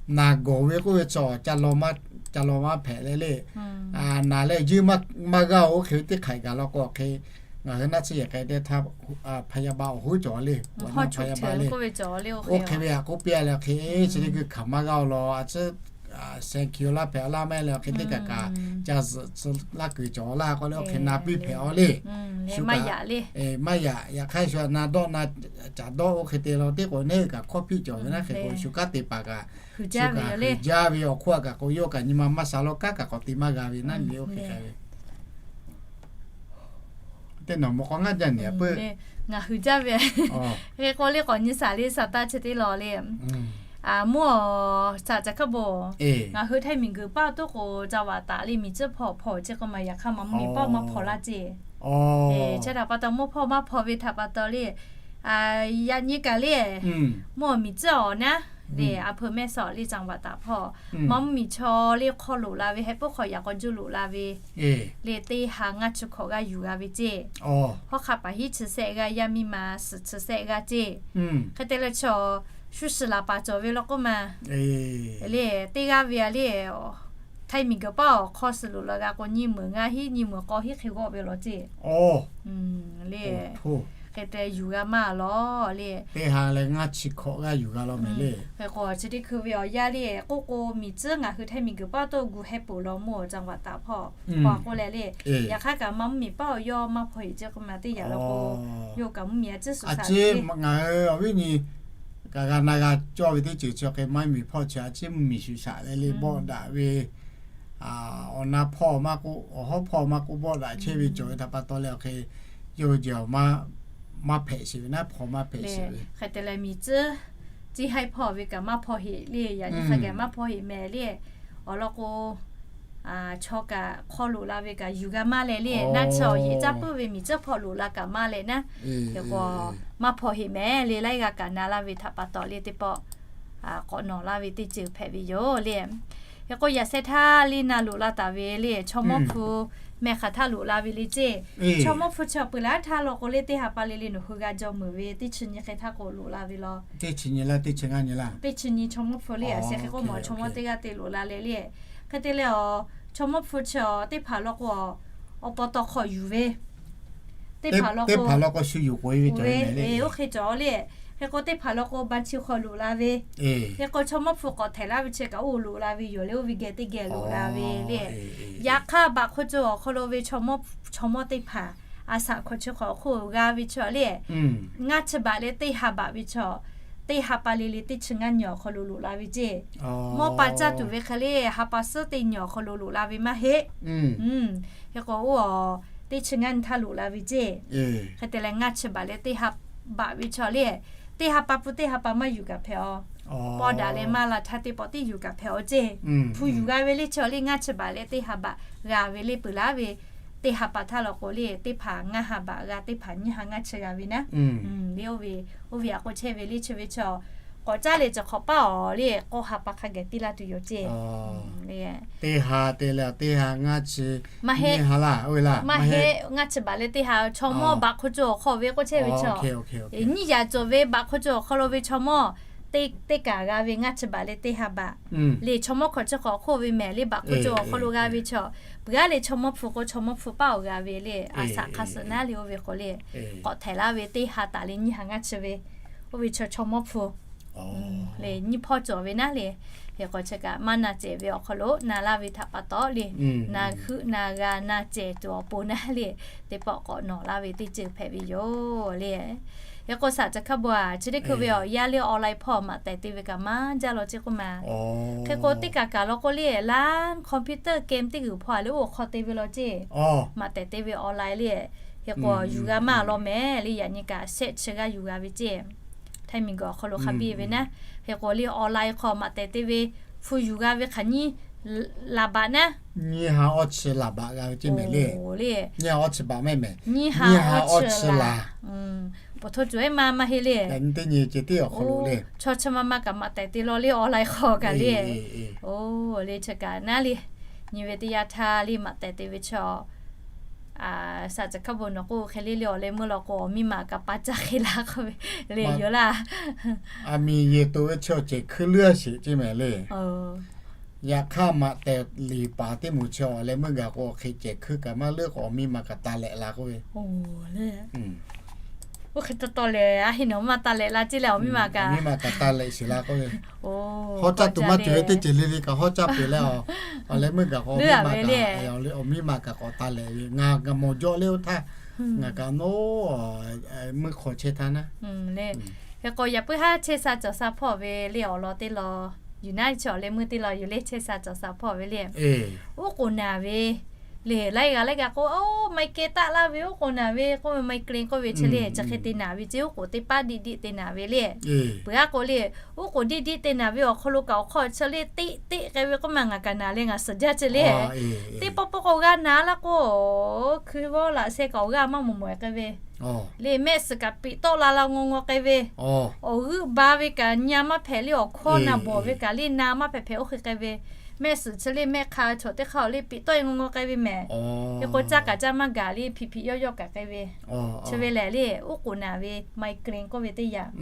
naˬ gawˬ ve k'oˆ ve chi ca law maˇ hpehꞈ leh le. Naˬ leh yeunˇ maˇ g'aˇ-oˬ, oˇ hk'e ve teˇ hk'aiꞈ gaˬ law k'o awˬ hk'e, ngaˬ hui naˆ tsuhˇ yehˬ k'ai teˇ htaˇ พยาบาล awˬ hoˉ cawˬ le, พยาบาล le. Oˇ hk'e ve htaꞈ k'oˆ piˇ-a leh awˬ hk'e, chi teˇ hkui hkanˍ maˇ g'aˇ-oˬ law, a tsuhˇ แซงคิว laˇ hpehꞈ laˇ maˇ heˆ leh awˬ hk'e teˇ kaꞈ kaꞈ ca zuhꞈ tcuh laˇ kuiˬ cawˬ laˇ k'o leh oˇ hk'e na piˇ hpehꞈ-aw le. Shu kaꞈ maˇ yaꞈ, yaꞈ hk'aˇ shu na dawˆ na caˍ dawˆ oˇ hk'e te law teˇ k'o neˇ hui kaꞈ hkawˇ hpiˆ cawˬ ve naˉ. Hk'e k'o shu kanˉ te paˍ kaꞈ shu kaꞈ jaˇ ve awˬ hk'oˆ a kaꞈ k'o yawˇ kaꞈ nyi ma maˇ sha law kanˉ kaꞈ k'awꞈ te maˇ g'a ve naˉ le. Oˇ hk'e k'ai ve teˇ nawˬ mawˬ k'aw ngaˇ jaˇ nyi a peuˇ. Ngaˬ hui jaˇ ve hk'e k'o le k'awꞈ nyi shaˍ le, shaˍ taˇ chi teˇ law le. Mvuhˇ awˬ shaˍ ca hk'a bvuhˬ, ngaˬ hui htaiˇ miˬ guiˬ paˇ awˬ toˉ k'o ca vaꞈ taˍ le, miˬ tcuhˉ hpawˇ hpawˇ chi k'o maˬ yaꞈ hk'aˇ maˬ mvuhˇ miˬ paˇ maˇ hpawˇ laˇ ceˇ. Chi htaꞈ pa taw mvuhˇ hpawˇ maˇ hpawˇ ve htaꞈ pa taw le, yaꞈ nyi kaꞈ le, mvuhˇ awˬ miˬ tcuhˉ awˬ naˉ Le, a hpeuꞈ mehˆ suhˍ le จังหวัดตาก hpawˇ, maˇ mvuhˇ miˬ chaw le hk'aw loꞈ la ve, heh puiˉ hk'aw yaꞈ k'aw juˇ loꞈ la ve le, teˇ ha ngaˇ chi hkawꞈ g'aˇ yuˬ g'a ve ceˇ. Hawˉ hk'aˆ paˍ hiˉ chi sehˆ g'aˇ, yaˇ miˇ ma suhˍ chi sehˆ g'aˇ ceˇ. Hk'e te leh chaw shu shiˍ laˬ paˍ cawˬ ve law k'oˆ ma le, teˇ g'aˇ ve a le, Htaiˇ miˬguiˬ paˉ awˬ hk'aw suhˍ loꞈ la g'a k'o, nyiˇ meunˍ ngaˇ hiˉ, nyiˇ meunˍ k'aw hiˉ hk'e g'awˆ ve law ceˇ. Hk'e te yuˬ g'a maˇ lawˬ le. Teˇ ha leh ngaˇ chi hkawꞈ g'aˇ yuˬ g'a law mehˍ le. Hk'e k'o chi teˇ hkui ve awˬ yaˇ le k'oˆ k'o, miˬ tcuhˉ ngaˬ hui Htaiˇ miˬguiˬ paˉ tawˇ gu heh peuˬ law mawˇ จังหวัดตาก hpawˇ k'oˆ leh le. Yaꞈ hk'aˇ kaꞈ maˇ mvuhˇ miˬ paˉ awˬ yawˇ maˇ hpaw heꞈ ceˇ k'oˆ ma, teˇ yanˇ law k'o, yawˇ kaꞈ mvuhˇ miˬ a ciˉ shuˍ shaꞈ le. Ngaˬ hui awˬ viˉ nyi kaꞈ g'a na g'a cawˇ ve teˇ ceuˬ chi hk'e maˇ mvuhˇ miˬ hpawˇ chi a ciˉ mvuhˇ miˬ shuˍ shaꞈ leh le, bawˆ daꞈ ve awˬ na hpawˇ maˇ k'oˆ, awˬ hawˉ hpawˇ maˇ k'oˆ, bawˆ daꞈ chehˇ ve cawˬ ve htaꞈ pa taw leh awˬ hk'e, yawˇ hui jehˬ maˇ hpehꞈ sheˍ ve naˉ, hpawˇ maˇ hpehꞈ sheˍ ve. Hk'e te leh miˬ tcuhˉ ciˇ haiˉ hpawˇ ve kaꞈ maˇ hpaw heꞈ le, yaꞈ nyi hk'a gaˬ maˇ hpaw heꞈ mehˍ le. Awˬ lawn k'o, chaw kaꞈ hk'aw loꞈ la ve kaꞈ yuˬ g'a maˇ leh le, naˆ chi awˬ yeꞈ caˇ puiˉ ve miˬ tcuhˉ hpawˇ loꞈ la kaꞈ maˇ leh naˉ, hk'e k'o maˇ hpaw heꞈ mehˍ le, laiˉ g'aˇ kaꞈ na laˇ ve htaꞈ pa taw le teˇ pawˆ k'awꞈ nawˬ laˇ ve teˇ ceuˬ hpehꞈ ve yoˬ le. Hk'e k'o yaꞈ sheh htaˇ le na loꞈ la taˍ ve le, chaw mawˇ hpu mehˬ hk'aˬ htaˇ loꞈ la ve le ceˇ. Chaw mawˇ hpu chi awˬ peuˬ laˇ htaˇ law k'o le, teˇ ha pa le le nawˬ hui g'a jaw meuˍ ve teˇ chi nyi hk'e htaˇ k'o loꞈ la ve law. Teˇ chi nyi laˇ, teˇ chi ngaˇ nyi laˇ. Teˇ chi nyi chaw mawˇ hpu le, yaꞈ sheh hk'e k'o mawˬ chaw mawˇ teˇ g'aˇ te loꞈ la leh le. Hk'e te leh awˬ chaw mawˇ hpu chi teˇ hpaˍ law k'o, awˬ pa taw hk'aw yuˬ ve, teˇ hpaˍ law k'o, teˇ hpaˍ law k'o shu yuˬ k'oꞈ e ve cawˬ ve le, oˇ hk'e cawˬ le. Hk'e k'o teˇ hpaˍ law k'o ba chi hk'aw loꞈ la ve. Hk'e k'o chaw mawˇ hpu k'awꞈ htehꞈ laˇ ve chi kaꞈ oˇ loꞈ la ve yoˬ le, oˇ ve geh teˇ geh loꞈ la ve le. Yaꞈ hk'aˇ baꞈ hk'oˆ cawˬ awˬ hk'aw lo ve chaw mawˇ, chaw mawˇ teˇ hpaˍ a shaꞈ hk'awꞈ chi hk'awꞈ hk'oˆ g'a ve chaw le, ngaˇ chi baꞈ leh teˇ ha baꞈ ve chaw, teˇ ha pa le le teˇ chi ngaˇ nyi awˬ hk'aw lo loꞈ la ve ceˇ. Mawˇ pa caˇ tuˬ ve hk'e le ha pa suhˉ teˇ nyi awˬ hk'aw lo loꞈ la ve maˇ heˆ. Hk'e k'o oˇ teˇ chi ngaˇ nyi htaˇ loꞈ la ve ceˇ. Hk'e te leh ngaˇ chi baꞈ leh teˇ ha baꞈ ve chaw le, teˇ ha pa hpu teˇ ha pa maˇ yuˬ kaꞈ hpehꞈ a. Paw daꞈ leh maˇ la htaˇ teˇ pawˆ tiˉ yuˬ kaꞈ hpehꞈ a ceˇ. Hpu yuˬ g'a ve le chaw le ngaˇ chi baꞈ leh teˇ ha baꞈ g'a ve le peuˬ laˇ ve, teˇ ha pa htaˇ law k'o le teˇ hpaˍ ngaˇ ha baꞈ g'a, teˇ hpaˍ nyiˇ ha ngaˇ chi g'a ve naˉ. Le oˇ ve, oˇ ve a k'o chehˇ ve le chi ve chaw k'awꞈ caˇ leh chi hk'awꞈ paˉ awˬ le k'awˇ ha pa hk'a gaˬ piˇ laˇ tuˬ yoˬ ceˇ. Teˇ ha te leh teˇ ha ngaˇ chi maˇ heˆ, maˇ heˆ, ngaˇ chi baꞈ leh teˇ ha chaw mawˇ baꞈ hk'oˆ cawˬ awˬ hk'aw ve k'oˆ chehˇ ve chaw, nyiˇ yaꞈ cawˬ ve baꞈ hk'oˆ cawˬ awˬ hk'aw lo ve chaw mawˇ teˇ kaꞈ g'a ve ngaˇ chi baꞈ leh teˇ ha baꞈ le chaw mawˇ hk'awꞈ chi hk'awꞈ hk'oˆ ve mehˍ le baꞈ hk'oˆ cawˬ awˬ hk'aw lo g'a ve chaw, peuˬ aˉ le chaw mawˇ hpu k'o chaw mawˇ hpu paˉ awˬ g'a ve le a shaꞈ hk'a suhˍ naˉ le oˇ ve k'o le k'awꞈ htehꞈ laˇ ve teˇ ha taˍ leh nyiˇ ha ngaˇ chi ve, oˇ ve chaw chaw mawˇ hpu le nyiˇ hpawˇ cawˬ ve naˉ le. Hk'e k'o chi kaꞈ maˇ na cehˬ ve awˬ hk'aw lo na laˇ ve htaꞈ pa taw le, na heuˆ na g'a na cehˬ tuˬ awˬ pon naˉ le, teˇ pawˆ k'awꞈ nawˬ laˇ ve teˇ ceuˬ hpehꞈ ve yoˬ le. Hk'e k'o shaˍ caˬ hkaˇ bon a chi teˇ hkui ve awˬ yaˇ le online hpawˇ maꞈ tehˬ te ve kaꞈ maˇ jaˇ law ceˇ k'oˆ ma. Hk'e k'o teˇ kaˬ kaˬ law k'o le lan computer game teˇ g'uiˬ hpawˇ a le oˇ hk'aw te ve law ceˇ. Maꞈ tehˬ te ve online le. Hk'e k'o yuˬ g'a maˇ law mehˍ le, yaꞈ nyi kaꞈ shehˆ chi g'aˇ yuˬ g'a ve ceˇ. Htaiˇ miˬguiˬ awˬ hk'aw lo hk'a biˇ ve naˉ. Hk'e k'o le online hk'aw maꞈ tehˬ te ve hpu yuˬ g'a ve hk'aˬ nyiˇ laˬ baꞈ naˉ. Nyiˇ ha awˇ chi laˬ baꞈ g'a ve ceˇ mehˍ le. Nyiˇ ha awˇ chi baꞈ mehˍ mehˍ. Nyiˇ ha awˇ chi laˬ. Pawˬ hto cuˬ ehˉ ma maˇ heˆ le. Teˇ nyi ceh tiˉ awˬ hk'aw lo le. Chaw chi ma ma kaꞈ maꞈ tehˬ te law le online hk'aw kaꞈ le. Oˇ le chi kaꞈ naˉ le. Nyi ve teˇ yanˇ htaˇ le maꞈ tehˬ te ve chaw shaˍ caˬ hkaˇ bon nawˬ k'oˆ hk'e le le awˬ leh meuˇ law k'o awˬ miˇ ma kaꞈ pa caˇ hk'e laˇ k'oˆ ve le yoˬ laˇ. Aˬ miˍ yehˬ toꞈ ve chaw cehˬ hkuiˇ leuˉ sheˍ ceˇ mehˍ le. Yaꞈ hk'aˇ maꞈ tehˬ liˍ paˍ teˇ moˍ chi awˬ leh meuˇ gaˬ k'o awˬ hk'e cehˬ hkuiˇ kaꞈ maˇ leuˉ k'o awˬ miˇ ma kaꞈ taˇ lehꞈ la k'oˆ ve. Oˇ hk'e taw taw lehˬ a heˆ nawˬ maˇ taˇ lehꞈ la ceˇ leh awˬ miˇ ma kaꞈ, miˇ ma kaꞈ taˇ lehꞈ sheˍ la k'oˆ ve. Hawˉ caˇ tuˬ maˇ cawˬ ve teˇ ceuˬ le le kaꞈ hawˉ caˇ peuˬ leh a, awˬ leh meuˇ gaˬ k'o awˬ miˇ ma kaꞈ, awˬ miˇ ma kaꞈ k'awꞈ taˇ lehꞈ ve. Ngaˬ ngaˬ mawˬ jawˆ le oˇ htaˇ ngaˬ kaꞈ nawˉ meuˇ hk'aw chehˇ htaˇ naˉ. Hk'e k'o yaꞈ puiˉ haˉ chehˇ sha cawˬ sha hpawˇ ve le awˬ lawn teˇ lawn yuˬ naˉ, chi awˬ leh meuˇ teˇ lawn yuˬ le chehˇ sha cawˬ sha hpawˇ ve le. Oˉ k'oˍ naˍ ve le laiˉ g'aˇ laiˉ g'aˇ k'o, oˇ maˇ k'ai taˆ laˇ ve oˉ k'oˍ naˍ ve k'oˆ ve, maˇ k'ai k'oˆ ve chi le chi hk'e te naˍ ve ceˇ, oˉ k'oˍ teˇ paˉ diˆ diˆ te naˍ ve le. Peuˬ aˉ k'o le, oˉ k'oˍ diˆ diˆ te naˍ ve awˬ hk'aw lo kaꞈ awˬ hk'aw chi le teˇ teˆ k'ai ve k'oˆ ma ngaˬ kaꞈ naˍ leh ngaˬ suhˍ jaˇ chi le. Teˇ pawˆ pawˆ k'o g'a naˍ laˇ k'o, hkui vawˇ laꞈ sheh kaꞈ awˬ g'aˇ maˇ mawˬ mawˬ k'ai ve Le mehˆ suhˍ kaꞈ peꞈ tawˆ la la ngaw ngaw k'ai ve, awˬ g'euˆ ba ve kaꞈ nyi a maˇ hpehꞈ le, awˬ hkawˇ na bawˬ ve kaꞈ le na maˇ hpehꞈ hpehꞈ oˇ hk'e k'ai ve, mehˆ suhˍ chi le mehˆ hk'a chaw teˇ hk'aˇ le peꞈ tawˆ e ngaw ngaw k'ai ve mehˍ. Hk'e k'o caˇ kaꞈ caˇ maˇ gaˬ le, hpiꞈ hpiꞈ yawˇ yawˇ kaꞈ k'ai ve. Chi ve lehˬ le, oˉ k'oˍ naˍ ve migraine k'oˆ ve teˇ yanˇ,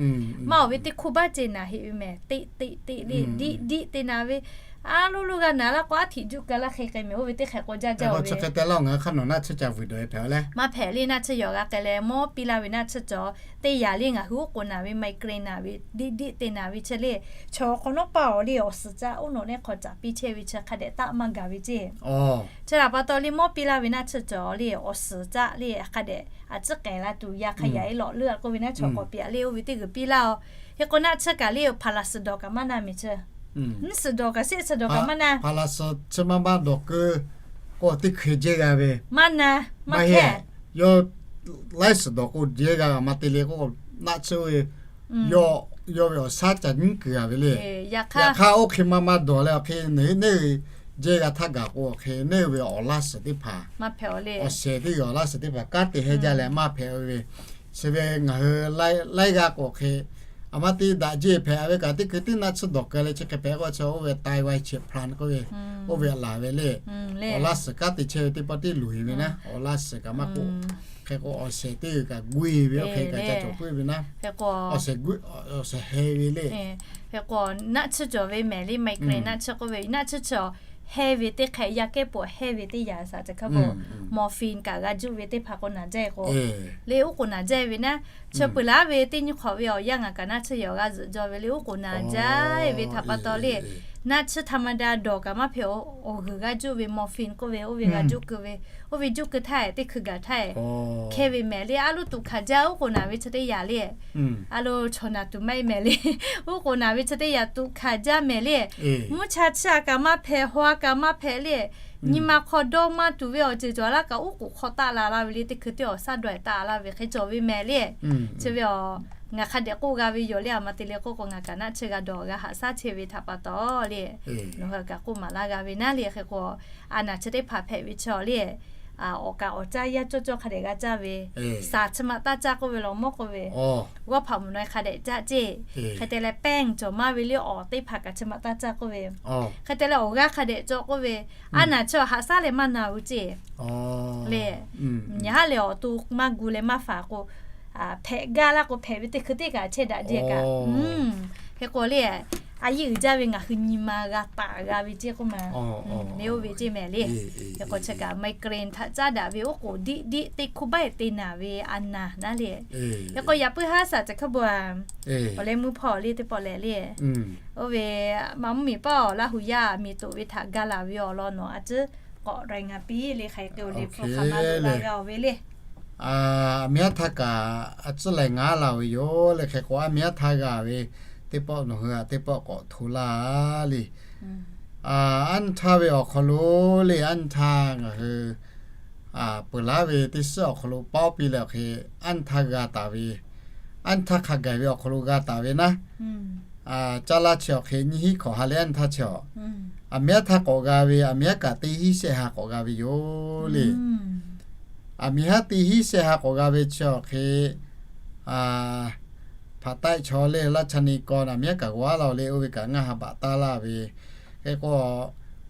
maˇ awˬ ve teˇ hkuˇ baˆ ceh naˍ heˆ ve mehˍ. Teꞈ teꞈ teꞈ le diˆ diˆ te naˍ ve, a loˇ loˇ g'a naˍ laˇ k'o, aˉ htiꞈ juˆ keu laˇ hk'e k'ai mehˍ. Oˇ ve teˇ hk'e k'o jaˇ jaˇ ve. Maˇ hpehꞈ le, naˆ tsuhˇ cawˬ ve dawˬ e hpehꞈ a le. Maˇ hpehꞈ le, naˆ tsuhˇ yawˬ g'a k'ai leh mawˇ piˇ laˇ ve naˆ tsuhˇ cawˬ teˇ yanˇ le, ngaˬ hui oˉ k'oˍ naˍ ve migraine naˍ ve, diˆ diˆ te naˍ ve chi le, chaw hk'awꞈ nawˉ paˇ awˬ le awˬ suhˍ caˆ oˉ nawꞈ neˆ hk'aw caꞈ piˇ chehˇ ve chi hk'a dehꞈ taˆ maˇ gaˬ ve ceˇ. Chi htaꞈ pa taw le, mawˇ piˇ laˇ ve naˆ tsuhˇ cawˬ le awˬ suhˍ caˆ le hk'a dehꞈ a ciˉ k'ehˬ la tuˬ, yaꞈ hk'a yaꞈ e lawꞈ leuˆ a k'oˆ ve naˆ chaw k'awꞈ piˍ a le, oˇ ve teˇ g'uiˬ piˇ laˇ-oˬ. Hk'e k'o naˆ tsuhˇ kaꞈ le, hpaˍ laˬ suhˍ dawˬ kaꞈ maˇ na mehˍ chi. Nyiˇ suhˍ dawˬ kaꞈ shehˆ suhˍ dawˬ kaꞈ maˇ na. Hpaˍ laˬ suhˍ chi maˇ maˇ dawˬ keu k'o, teˇ hkui jehˇ g'a ve. Maˇ na, maˇ hkehˇ. Yawˇ laiˉ suhˍ dawˬ k'o jehˇ g'a, maˇ te le k'o, naˆ tsuhˇ ve yawˇ ve awˬ shaˉ ca nyiˉ kuiˬ a ve le. Yaꞈ hk'aˇ oˇ hk'e maˇ maˇ dawˬ leh awˬ hk'e neˇ neˇ jehˇ g'a htaˇ gaˬ k'o, awˬ hk'e neˇ ve awˬ laˇ suhˍ teˇ hpaˍ, awˬ shehˍ teˇ g'aˇ awˬ laˇ suhˍ teˇ hpaˍ kanˉ te hehˇ jaˇ leh maˇ hpehꞈ ve. Chi ve ngaˬ hui laiˉ g'aˇ k'o hk'e, a maˇ te daꞈ jehˇ hpehꞈ a ve kaꞈ, teˇ hkui teˇ naˆ tsuhˇ dawˬ keu leh chi hk'e hpehꞈ k'o, chi oˇ ve tai wai chi plan k'oˆ ve, oˇ ve laˬ ve le. Awˬ laˇ suhˍ kanˉ te chehˇ ve teˇ pawˆ tiˉ luˬ e ve naˆ. Awˬ laˇ suhˍ kaꞈ maˇ k'oˆ, hk'e k'o awˬ shehˍ teˇ g'aˇ kaꞈ gu e ve, oˇ hk'e kaꞈ ca cawˬ puiˉ ve naˆ. Awˬ shehˍ gu, awˬ shehˍ heh ve le. Hk'e k'o naˆ tsuhˇ cawˬ ve mehˍ le, migraine naˆ tsuhˇ k'oˆ ve, naˆ tsuhˇ cawˬ heh ve teˇ hk'e, yaˇ kehˉ pawꞈ heh ve teˇ yanˇ shaˍ ceˬ hk'a peuˬ, morphine kaꞈ g'a juˆ ve teˇ hpaˍ k'o naˍ jaˇ k'o, le oˉ k'oˍ naˍ jaˇ ve naˆ. Chi peuˬ laˉ ve teˇ nyi hk'awꞈ ve awˬ yanˇ ngaˬ kaꞈ naˆ tsuhˇ yawˬ g'a zuhꞈ jaw ve le, oˉ k'oˍ naˍ jaˇ ve htaꞈ pa taw le, naˆ tsuhˇ ธรรมดา dawˬ kaꞈ maˇ hpehꞈ, awˬ g'uiˬ g'a juˆ ve morphine k'oˆ ve, oˇ ve g'a juˆ keu ve, oˇ ve juˆ keu htaˇ teˇ hkui gaˬ htaˇ hkehˇ ve mehˍ le. A loˇ tuꞈ hkanˍ jaˇ, oˉ k'oˍ naˍ ve chi teˇ yanˇ le. A lo chaw naˬ tuˬ maˇ e mehˍ le. Oˉ k'oˍ naˬ ve chi teˇ yanˇ tuꞈ hkanˍ jaˇ mehˍ le. Mvuhˇ cha chiˇ a kaꞈ maˇ hpehꞈ, haw a kaꞈ maˇ hpehꞈ le. Nyi ma hk'aw dawˇ maˇ tuˬ ve awˬ ceuˬ cawˬ laˇ kaꞈ, oˉ k'oˍ hk'aw taˆ la la ve le, teˇ hkui teˇ awˬ shaˉ dawˬ taˍ la ve hk'e cawˬ ve mehˍ le. Chi ve a, ngaˬ hk'a dehꞈ k'oˆ g'a ve yoˬ le, a ma te le k'oˆ k'o ngaˬ kaꞈ naˆ tsuhˇ g'a dawˬ g'a haꞈ shaˉ chehˇ ve htaꞈ pa taw le, nawˬ hui kaꞈ k'oˆ maˍ laˇ g'a ve naˆ le. Hk'e k'o a naˬ chi teˇ hpaˍ hpehꞈ ve chaw le, awˬ kaˍ awˬ caˇ yaˇ cawˇ cawˇ hk'a dehꞈ g'a caˇ ve, saˍ chi ma taˇ caˇ k'oˆ ve law mawˇ k'oˆ ve, g'awˇ hpaꞈ mvuhˬ nawˬ hk'a dehꞈ caˇ ceˇ. Hk'e te leh แป้ง cawˬ maˇ ve le, awˬ teˇ hpaˍ kaꞈ chi ma taˇ caˇ k'oˆ ve, hk'e te leh awˬ g'aˇ hk'a dehꞈ cawˬ k'oˆ ve, a naˬ chi awˬ haꞈ shaˉ leh maˇ na ve ceˇ le. Nyi haˉ leh awˬ to maˇ gu leh maˇ faˍ k'o, hpehꞈ gaˇ laˇ k'o hpehꞈ ve teˇ hkui teˇ kaꞈ chehˇ daꞈ jehˇ kaꞈ. Hk'e k'o le, a yeˇ uiˍ jaˇ ve ngaˬ hui nyi ma g'a taˍ g'a ve ceˇ k'oˆ ma. Le oˇ ve ceˇ mehˍ le. Hk'e k'o chi kaꞈ migraine htaꞈ caˉ daꞈ ve oˉ k'oˍ diˆ diˆ teˇ hkuˇ baˆ e te naˍ ve a naˬ naˉ le. Hk'e k'o yaꞈ puiˉ haˉ shaˍ ceˬ hk'a bvuhꞈ, awˬ leh mvuhˇ hpawˇ le teˇ pawˆ leh le. Oˇ ve maˇ mvuhˇ miˬ paˇ awˬ Laˇ hu yaˇ miˬ toꞈ ve htaꞈ ga laˬ ve awˬ lawn nawˬ a ciˉ k'awꞈ รายงาน piˇ le, hk'aˬ hk'e te o le hpu hk'aˬ ma lo la g'a oˬ ve le. A miˉ aˉ htaˇ kaꞈ a ciˉ รายงาน laˬ ve yoˬ le. Hk'e k'o a miˉ aˉ htaˇ g'a ve teˇ pawˆ nawˬ hui a teˇ pawˆ k'awꞈ hto laˇ le. Aˉ nyi htaˇ ve awˬ hk'aw lo le, aˉ nyi htaˇ ngaˬ hui peuˬ laˉ ve teˇ suhˉ awˬ hk'aw lo paoˇ piˇ leh awˬ hk'e, aˉ nyi htaˇ g'a taˍ ve, aˉ nyi htaˇ hk'a gaˬ ve awˬ hk'aw lo g'a taˍ ve naˉ, caˇ laˇ chi awˬ hk'e nyiˇ hinˉ hkawꞈ ha leh aˉ nyi htaˇ chi awˬ, a miˉ aˉ htaˇ k'awꞈ g'a ve, a miˉ aˉ kaꞈ teˇ hinˉ shehˆ ha k'awꞈ g'a ve yoˬ le. A miˉ aˉ teˇ hinˉ shehˆ ha k'awꞈ g'a ve chi awˬ hk'e, hpaꞈ taiˆ chaw le laˇ cha ni kaw naˬ miˉ aˉ kaꞈ g'awˇ laˇ le, oˇ ve kaꞈ ngaˇ ha baꞈ taˇ laˇ ve. Hk'e k'o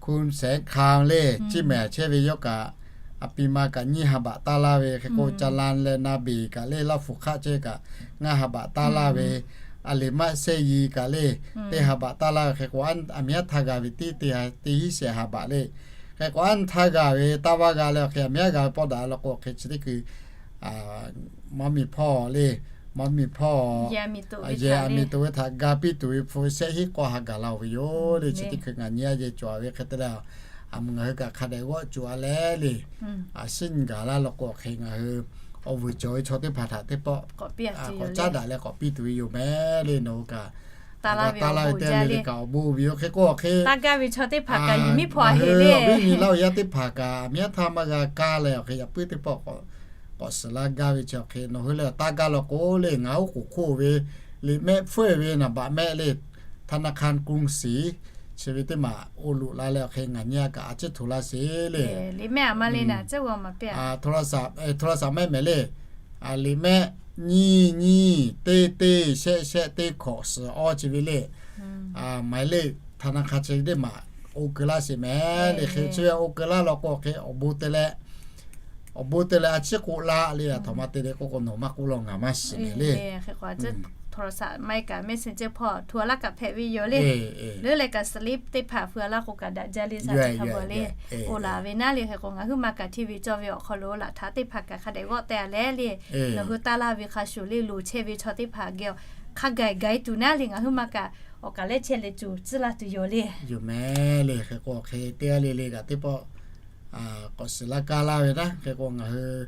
คุณแสงคำ le, ciˇ mehˍ chehˇ ve yawˇ kaꞈ, a pi ma kaꞈ nyiˇ ha baꞈ taˇ laˇ ve. Hk'e k'o จรัญ leh นาเบศ kaꞈ le, Laˇ hu hk'aˆ chehˇ kaꞈ ngaˇ ha baꞈ taˇ laˇ ve. A liꞈ maˆ เสรี kaꞈ le, teˇ ha baꞈ taˇ laˇ ve. Hk'e k'o a miˉ aˉ htaˇ g'a ve tiˉ teˇ hinˉ shehˆ ha baꞈ le. Hk'e k'o aˉ nyi htaˇ g'a ve taˇ vaˇ g'a leh awˬ hk'e a miˉ aˉ g'a ve pawˆ daꞈ la k'o hk'e chi teˇ hkui maˇ miˬ hpawˇ le, maˇ miˬ hpawˇ, yehˬ a miˬ toꞈ ve htaꞈ ga piˇ tuˬ ve hpu shehˆ hinˉ k'awˇ ha gaˬ la oˬ ve yoˬ le. Chi teˇ hkui ngaˬ nyi a yehˬ cawˬ ve hk'e te leh, a mvuhˇ ngaˬ hui kaꞈ hk'a dehꞈ g'awˆ cawˬ a leh le, a shinˉ gaˬ laˇ la k'o hk'e ngaˬ hui awˬ vuiˬ cawˬ ve chaw teˇ hpaˍ htaꞈ teˇ pawˆ k'awꞈ caˉ daꞈ leh k'awꞈ piˇ tuˬ ve yoˬ mehˍ le. Nawˬ hui kaꞈ taˇ laˇ ve kaꞈ awˬ bon ve yoˬ. Hk'e k'o hk'e taˇ gaˇ ve chaw teˇ hpaˍ kaꞈ yehˬ miˉ hpawˇ a heˆ le, viˉ nyi laˇ oˬ yaˇ teˇ hpaˍ kaꞈ a miˉ aˉ htaˇ maˇ g'a kaˇ leh awˬ hk'e yaꞈ puiˉ teˇ pawˆ k'awꞈ suhˍ laˇ gaˇ ve chi awˬ hk'e nawˬ hui lehˬ taˇ gaˇ law k'o le, ngaˬ oˉ k'oˍ hk'oˆ ve liꞈ mehˆ hpfuhˇ ve naˍ baꞈ mehˆ le, ธนาคารกรุงศรี chi ve teˇ maˬ oˇ loꞈ la leh awˬ hk'e ngaˬ nyi a kaꞈ a ciˉ hto laˇ sheˍ le. โทรศัพท์ mehˆ mehˍ le, liꞈ mehˆ nyiˇ nyiˇ teˇ teˇ shehˆ shehˆ teˇ hkawꞈ suhˍ awˇ chi ve le. หมายเลขธนาคาร chi teˇ maˬ oˇ keu laˇ sheˍ mehˍ le. Hk'e chi ve oˇ keu laˇ law k'o hk'e awˬ bon te leh, awˬ bon te leh a ciˉ k'oˆ laˇ le. Aˬ htoꞈ ma te le k'oˆ k'o nawˬ maˇ k'oˆ law ngaˬ maˇ shiˍ mehˍ le. Hk'e k'o a ciˉ โทรศัพท์ maˇ heˆ kaꞈ messenger ဟော htu a laˇ kaꞈ hpehꞈ ve yoˬ le. Leuˉ leh kaꞈ slip teˇ hpaˍ hpu a laˇ k'o kaꞈ daꞈ jaˇ le shaˍ ca hk'a bvuˬ le. Oˇ laˬ ve naˉ le. Hk'e k'o ngaˬ huiˉ ma kaꞈ hteˇ ve cawˇ ve awˬ hk'aw lo laꞈ htaꞈ teˇ hpaˍ kaꞈ hk'a dehꞈ g'awˆ teh a leh le. Nawˬ hui taˇ laˇ ve hk'a shuˍ le loˍ chehˇ ve chaw teˇ hpaˍ geh hk'a gaˬ gaˬ tuˬ naˉ le ngaˬ huiˉ ma kaꞈ awˬ kaˍ lehˉ chehˇ leh cuˬ tcuhˉ laˇ tuˬ yoˬ le. Yoˬ mehˍ le. Hk'e k'o hk'e teˇ g'aˇ le le kaꞈ teˇ pawˆ k'awꞈ shiˍ laˇ kaˇ laˇ ve naˉ. Hk'e k'o ngaˬ hui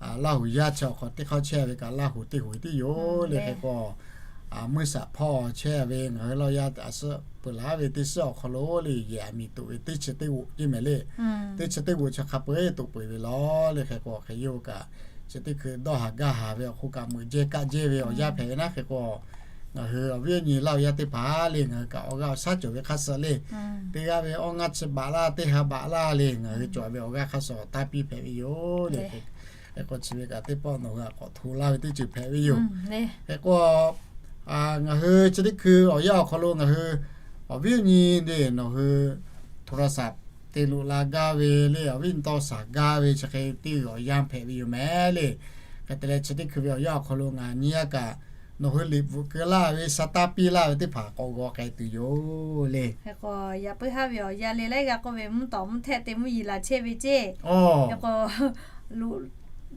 Laˇ huˍ yaˇ chi awˬ hk'aw teˇ hk'awˇ chehˇ ve kaꞈ Laˇ huˍ teˇ huˍ tiˉ yoˬ le. Hk'e k'o mvuhˇ shaˍ hpawˇ chehˇ ve ngaˬ hui Laˇ huˍ yaˇ a suhˉ peuˬ laˬ ve teˇ suhˉ awˬ hk'aw lo le yehˬ aˬ miˍ tuꞈ ve teˇ chi teˇ g'oꞈ ceˇ mehˍ le. Teˇ chi teˇ g'oꞈ chi hk'a peu-eˬ toꞈ peuˬ ve law le. Hk'e k'o hk'e yawˇ hui kaꞈ chi teˇ hkui dawˇ haˍ gaˇ haˍ ve awˬ hk'oˆ kaꞈ meuꞈ jehˇ kaˆ jehˇ ve awˬ yanˇ hpehꞈ ve naˉ. Hk'e k'o ngaˬ hui awˬ viˉ awˬ nyi Laˇ huˍ yaˇ teˇ hpaˍ le ngaˬ hui kaꞈ awˬ g'aˇ awˬ shaˉ cawˬ ve hk'a suh le teˇ g'aˇ ve awˇ ngaˇ chi baꞈ laˇ, teˇ ha baꞈ laˇ le ngaˬ hui cawˬ ve awˬ g'aˇ hk'a suh awˬ taˇ piˇ hpehꞈ ve yoˬ le. Hk'e k'o chi ve kaꞈ teˇ pawˆ nawˬ hui a k'awꞈ hto laˇ ve teˇ ceuˬ hpehꞈ ve yoˬ. Hk'e k'o ngaˬ hui chi teˇ hkui awˬ yanˇ awˬ hk'aw lo ngaˬ hui awˬ viˉ awˬ nyi le nawˬ hui โทรศัพท์ te loꞈ la gaˇ ve le, awˬ viˉ awˬ nyi tawˇ shaˍ gaˇ ve chi hk'e teˇ g'uiˬ awˬ yanˇ hpehꞈ ve yoˬ mehˍ le. Hk'e te leh chi teˇ hkui ve awˬ yanˇ awˬ hk'aw lo ngaˬ nyi a kaꞈ nawˬ hui liꞈ bvuhꞈ keu laˇ ve, sha taˇ piˇ laˇ ve teˇ hpaˍ k'awꞈ g'aw k'ai tuˬ yoˬ le. Hk'e k'o yaꞈ puiˉ haˉ ve awˬ yanˇ le laiˉ g'aˇ k'oˆ ve mvuhˇ tawˍ mvuhˇ htehˆ te mvuhˇ yiˍ laˬ chehˇ ve ceˇ. Hk'e k'o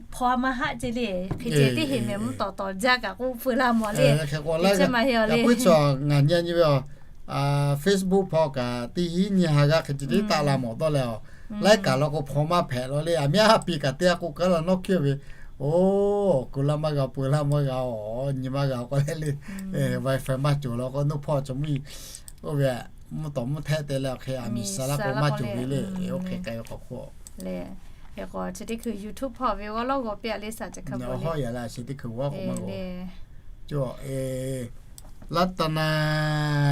hpaw maˇ haˆ ceˇ le. Hk'e ceh teˇ heˍ mehˍ mvuhˇ tawˍ tawˍ jaˇ kaꞈ k'oˆ peuˬ laˇ mawˬ le. Yaꞈ puiˉ chaw ngaˬ nyi nyi ve Facebook hpawˇ kaꞈ teˇ hinˉ nyiˇ ha g'aˇ hk'e ceh tiˉ taˆ la mawˬ dawˇ leh a, laiˉ kaꞈ law k'o hpaw maˇ hpehꞈ law le. Aˬ miˇ a ha piˇ kaꞈ teˇ g'aˇ k'oˆ kaˉ la nawˉ hkiˇ ve, oˬ, kuˬ laˇ maˇ g'a, peuˬ laˇ maˇ g'a, awˬ nyi maˇ g'a k'oˆ leh le. Wi-Fi maˇ cawˬ law k'o nawˉ hpawˇ chaw mvuhˇ mvuhˇ tawˍ mvuhˇ htehˆ te leh hk'e aˬ miˍ sha laˇ k'o maˇ cawˬ ve le. Oˇ hk'e k'ai ve k'awꞈ hk'oˆ le. Hk'e k'o chi teˇ hkui YouTube hpawˇ ve g'awˇ lawˉ g'awˬ piˇ a le shaˍ ca hk'a bvuˬ le. Hawˉ yaꞈ la chi teˇ hkui g'awˇ k'o maˇ g'awˇ. Laˇ taˍ na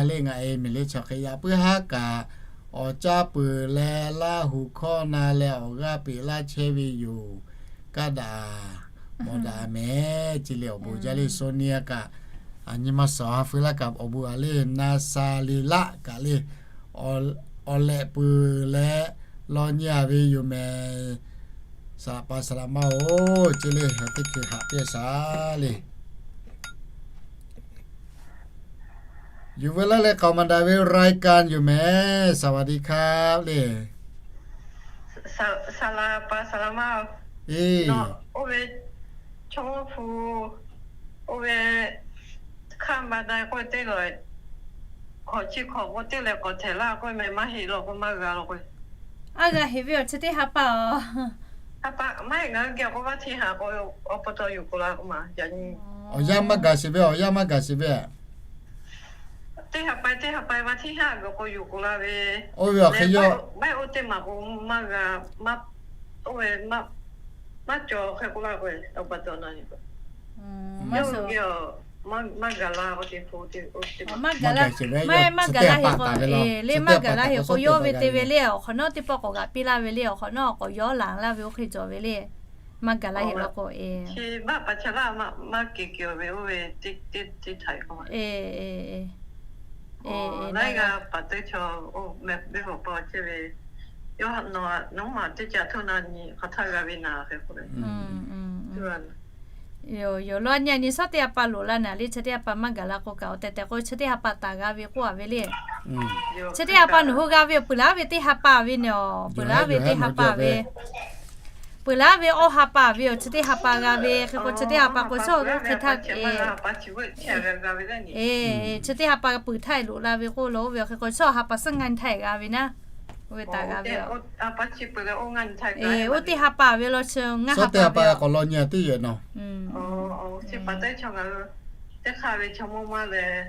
le ngaˬ e miˬ le chi hk'e yaꞈ puiˉ haˉ kaꞈ awˬ caˇ peuˬ leh Laˇ huˍ hkawˇ na leh awˬ g'aˇ peꞈ laˇ chehˇ ve yoˬ. Kaˇ daꞈ mawˬ daꞈ mehˍ ce le awˬ bon jaˇ le. Sawˇ nyi a kaꞈ nyi ma suhˍ ha feu laˇ kaꞈ awˬ bon a le na sha le laˆ kaꞈ le awˬ lehꞈ peuˬ leh law nyi a ve yoˬ mehˍ. Saˍ laꞈ pa saˍ laꞈ ma oˬ ce le teˇ hkui haꞈ piˇ shaˍ le. อยู่เวลาเลย เข้ามาได้เวลารายการอยู่แหม สวัสดีครับ เลย Saˍ laꞈ pa saˍ laꞈ ma, nawˬ oˇ ve chaw mawˇ hpu oˇ ve hk'aˇ ma da k'oˆ teˇ lawˬ, hkawꞈ chi hkawꞈ k'oˆ teˇ leh k'awꞈ htehꞈ laˇ k'oˆ meh maˇ heˆ law k'o maˇ g'a law k'o. Aˉ g'a heꞈ ve awˬ chi teˇ ha pa a. Maˇ heˆ, ngaˬ hui geh k'o vaˇ hteˇ haꞈ k'o awˬ pa taw yuˬ k'o la k'o ma yaꞈ nyi. Awˬ yanˇ maˇ gaˬ sheˍ ve, awˬ yanˇ maˇ gaˬ sheˍ ve. Teˇ ha pa teˇ ha pa vaˇ hteˇ haꞈ g'a k'o yuˬ k'o la ve. Oˇ ve awˬ hk'e yawˇ, oˇ teˇ maˬ k'o maˇ g'a, oˇ ve maˇ cawˬ hk'e k'oˆ laˇ k'o, awˬ pa taw na nyi k'o, maˇ gaˬ la k'o te, maˇ gaˬ la, maˇ gaˬ la heˆ k'o, le maˇ gaˬ la heˆ k'o yawˇ ve te ve le awˬ hk'awꞈ nawˉ teˇ pawˆ k'awꞈ g'aꞈ piˇ laˇ ve le awˬ hk'awꞈ nawˉ k'awꞈ yawˇ laˬ laˇ ve oˇ hk'e cawˬ ve le. Maˇ gaˬ la heˆ law k'o, laiˉ g'aˇ paˍ teˇ chaw, oˇ meh teˇ hpaˍ pa chehˇ ve, yawˇ nawˬ nawˉ maˬ teˇ ca htoˇ na nyi hk'aˬ htaˇ g'a ve naˍ hk'e k'oˆ le. Yoˬ, yoˬ, law nyi a nyi shawˉ teˇ ha pa loꞈ la naˍ le, chi teˇ ha pa maˇ gaˬ la k'o kaꞈ awˬ tehˬ tehˬ k'o chi teˇ ha pa taˍ g'a ve k'oˆ a ve le. Chi teˇ ha pa nawˬ hui g'a ve yoˬ, peuˬ laˇ ve teˇ ha pa ve naˍ, peuˬ laˇ ve teˇ ha pa ve. Peuˬ laˇ ve awˇ ha pa ve yoˬ, chi teˇ ha pa g'a ve hk'e k'o chi teˇ ha pa k'o shawˉ oˇ hk'e htaˇ, chi teˇ ha pa peuˬ htaˇ loꞈ la ve k'oˆ lo oˇ ve hk'e k'o shawˉ ha pa suhˉ ngaˇ nyi htaˇ g'a ve naˉ. Oˇ ve taˍ g'a ve yoˬ. Oˇ teˇ ha pa ve law chi ngaˇ ha pa ve k'awꞈ law nyi a teˇ yehˬ nawˬ. Chi pa teˇ chaw ngaˬ hui teˇ hk'aˇ ve chaw mawˇ maˇ leh,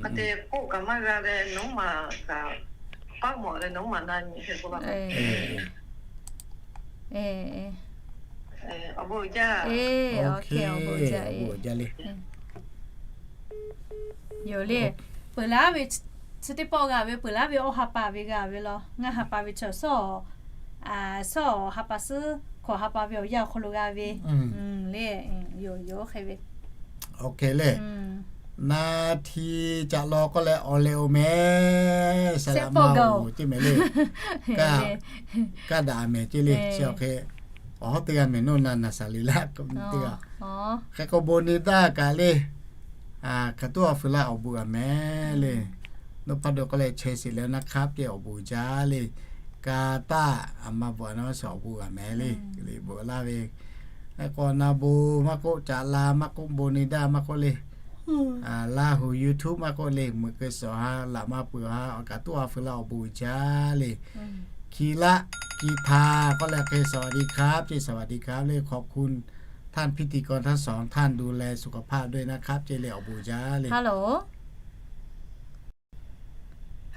a te k'oˆ kaꞈ maˇ g'a leh nawˉ maˬ kaꞈ, paˉ mawˬ leh nawˉ maˬ na nyi hk'e k'oˆ la. Awˬ bon jaˇ. Awˬ bon jaˇ le. Yoˬ le, peuˬ laˇ ve chi teˇ pawˆ g'a ve, peuˬ laˇ ve awˇ ha pa ve g'a ve law, ngaˇ ha pa ve chaw shawˉ, shawˉ ha pa suhˉ Hkawꞈ ha pa ve awˬ yanˇ awˬ hk'aw lo g'a ve le. Yoˬ yoˬ hk'e ve. Oˇ hk'e le. Naˍ hti caꞈ law k'oˆ leh awˬ lehˬ oˬ mehˍ. Saˍ laꞈ ma oˬ ceˇ mehˍ le. Kaˇ daꞈ mehˍ ceˇ le. Chi awˬ hk'e awˬ hawˉ teˇ g'aˇ mehˍ noˇ na naˍ saˍ liˍ laˆ teˇ g'aˇ. Hk'e k'o bon ni daˇ kaꞈ le. Hkaˍ tuˉ a feu laˇ awˬ bon g'a mehˍ le. Noˇ hpaˇ do k'oˆ leh chehˇ shiˍ leh naˇ hk'aˇ pehˇ awˬ bon jaˇ le. Ka taˇ a ma bvuhꞈ a na suhˍ awˬ bon g'a mehˍ le. Liꞈ bvuhꞈ laˇ ve, k'awꞈ na bon maˇ k'oˆ, caꞈ la maˇ k'oˆ, bon ni daˇ maˇ k'oˆ le. Laˇ huˍ YouTube maˇ k'oˆ le, meuꞈ keu suhˍ ha laꞈ maˇ peuˬ ha awˬ kaꞈ tuˉ a feu laˇ awˬ bon uiˍ jaˇ le. Hki laˆ hki htaꞈ k'oˆ leh hk'e สวัสดีครับ ceˇ สวัสดีครับ le ขอบคุณ ท่านพิธีกรทั้งสองท่าน ดูแลสุขภาพด้วยนะครับ ceˇ le awˬ bon jaˇ le. Hello,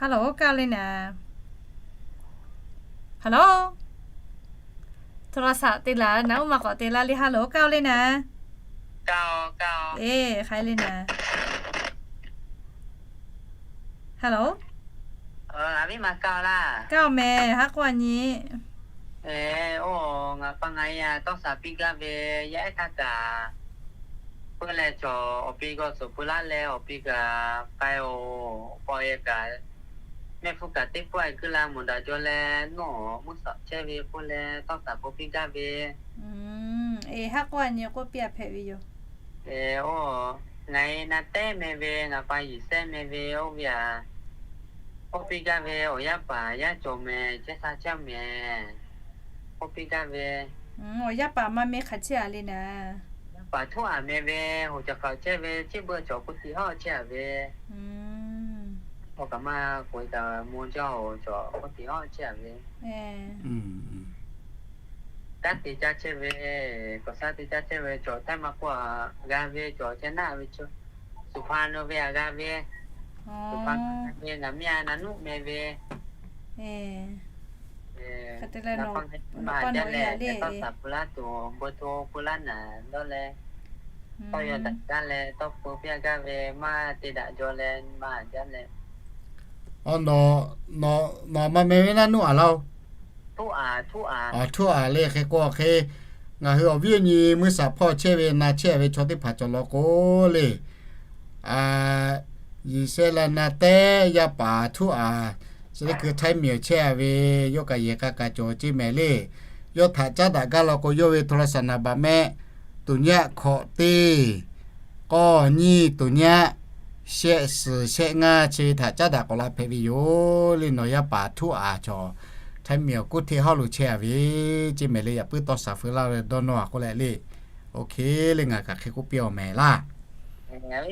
hello, kaˇ le naˍ. Hello, โทรศัพท์ te laˬ naˍ, oˇ ma k'awꞈ te laˇ le. Hello, kaˇ le naˍ. Eˬ, hk'aˬ hk'e le naˍ. Hello, kaˇ mehˍ, haˉ k'oˆ a nyi. Oˇ, ngaˬ pa ngaˬ yaˇ tawˇ shaˍ piˇ gaˇ ve, yaˇ ehˉ htaˇ kaꞈ, peuˬ leh cawˬ awˬ pi g'aw suhˍ peuˬ laˇ leh awˬ pi kaꞈ k'ai oˬ, paw e kaꞈ, mehˆ hpfuhˇ kaꞈ teˇ pawˆ e kuiˬ la mawˬ daꞈ jaw leh nawˬ mvuhˇ shaꞈ chehˇ ve k'oˆ leh tawˇ shaˍ k'oˆ piˇ gaˇ ve. Eˬ, haˉ k'oˆ a nyi k'oˆ piˇ a hpehꞈ ve yoˬ. Oˇ, ngaˬ e na tehˉ meh ve, ngaˬ pa yiˍ sehˉ meh ve, oˇ ve aꞈ, k'oˆ piˇ gaˇ ve, awˬ yaˇ paˍ yaˇ cawˬ mehˍ, chehˇ sha chehˇ mehˍ, k'oˆ piˇ gaˇ ve. Awˬ yaˇ paˍ maˇ meh hk'aˬ chehˇ a le naˍ. Yaˇ paˍ htuˉ aˍ meh ve, hoꞈ caˬ hk'aoˍ chehˇ ve, chehˇ beuꞈ cawˬ k'oˆ tiꞈ hawˉ chehˇ a ve. Awˬ kaꞈ maˇ k'oꞈ e kaꞈ mvuh jaˇ oˬ, cawˬ k'oˆ tiꞈ hawˉ chehˇ a ve. Kanˉ te caˇ chehˇ ve, k'awꞈ shaˉ te caˇ chehˇ ve, cawˬ htaiˇ maˇ k'oˆ a g'a ve, cawˬ chehˇ naˆ ve, suˍ hpa nu ve a g'a ve, suˍ hpa ve ngaˬ miˇ a na nuˆ meh ve. Hk'e te leh, maˇ jaˇ leh, tawˇ shaˍ peuˬ laˇ tuˬ, bon hto peuˬ laˇ naˍ dawˇ leh, tawˇ yaw daꞈ jaˇ leh tawˇ peu piˇ a gaˇ ve, maˇ te daꞈ jaw leh maˇ jaˇ leh. Nawˬ, nawˬ maˇ meh ve naˆ nuˆ a laˇ oˬ. Htuˉ aˍ le hk'e k'o hk'e, ngaˬ hui awˬ viˉ awˬ nyi mvuhˇ shaˍ hpawˇ chehˇ ve na chehˇ ve chaw teˇ hpaˍ cawˬ law k'o le. Yeˍsaˍlaˆ na tehˉ yaˇ paˍ htuˉ aˍ, chi teˇ hkui htaiˇ miˬ awˬ chehˇ a ve, yawˇ kaꞈ yehˬ k'a kaꞈ cawˬ ceˇ mehˍ le. Yawˇ htaꞈ caˉ daꞈ gaˇ law k'o, yawˇ ve โทรศัพท์ naˍ baꞈ mehˆ, tuˍ nyaˆ hkawꞈ teˇ, k'awˇ nyiˇ tuˍ nyaˆ, shehˆ suhˍ shehˆ ngaˇ, chi ve htaꞈ caˉ daꞈ k'awꞈ la hpehꞈ ve yoˬ le. Nawˬ yaˇ paˍ htuˉ aˍ cawˬ, htaiˇ miˬ awˬ kuˉ hteˇ hawˉ lo chehˇ a ve, ceˇ mehˍ le. Yaꞈ puiˉ tawˇ shaˍ feu laˇ ve dawˇ nawˇ a k'oˆ leh le. Oˇ hk'e le, ngaˬ kaꞈ hk'e k'oˆ piˇ awˬ mehˍ laˇ. Oˇ hk'e,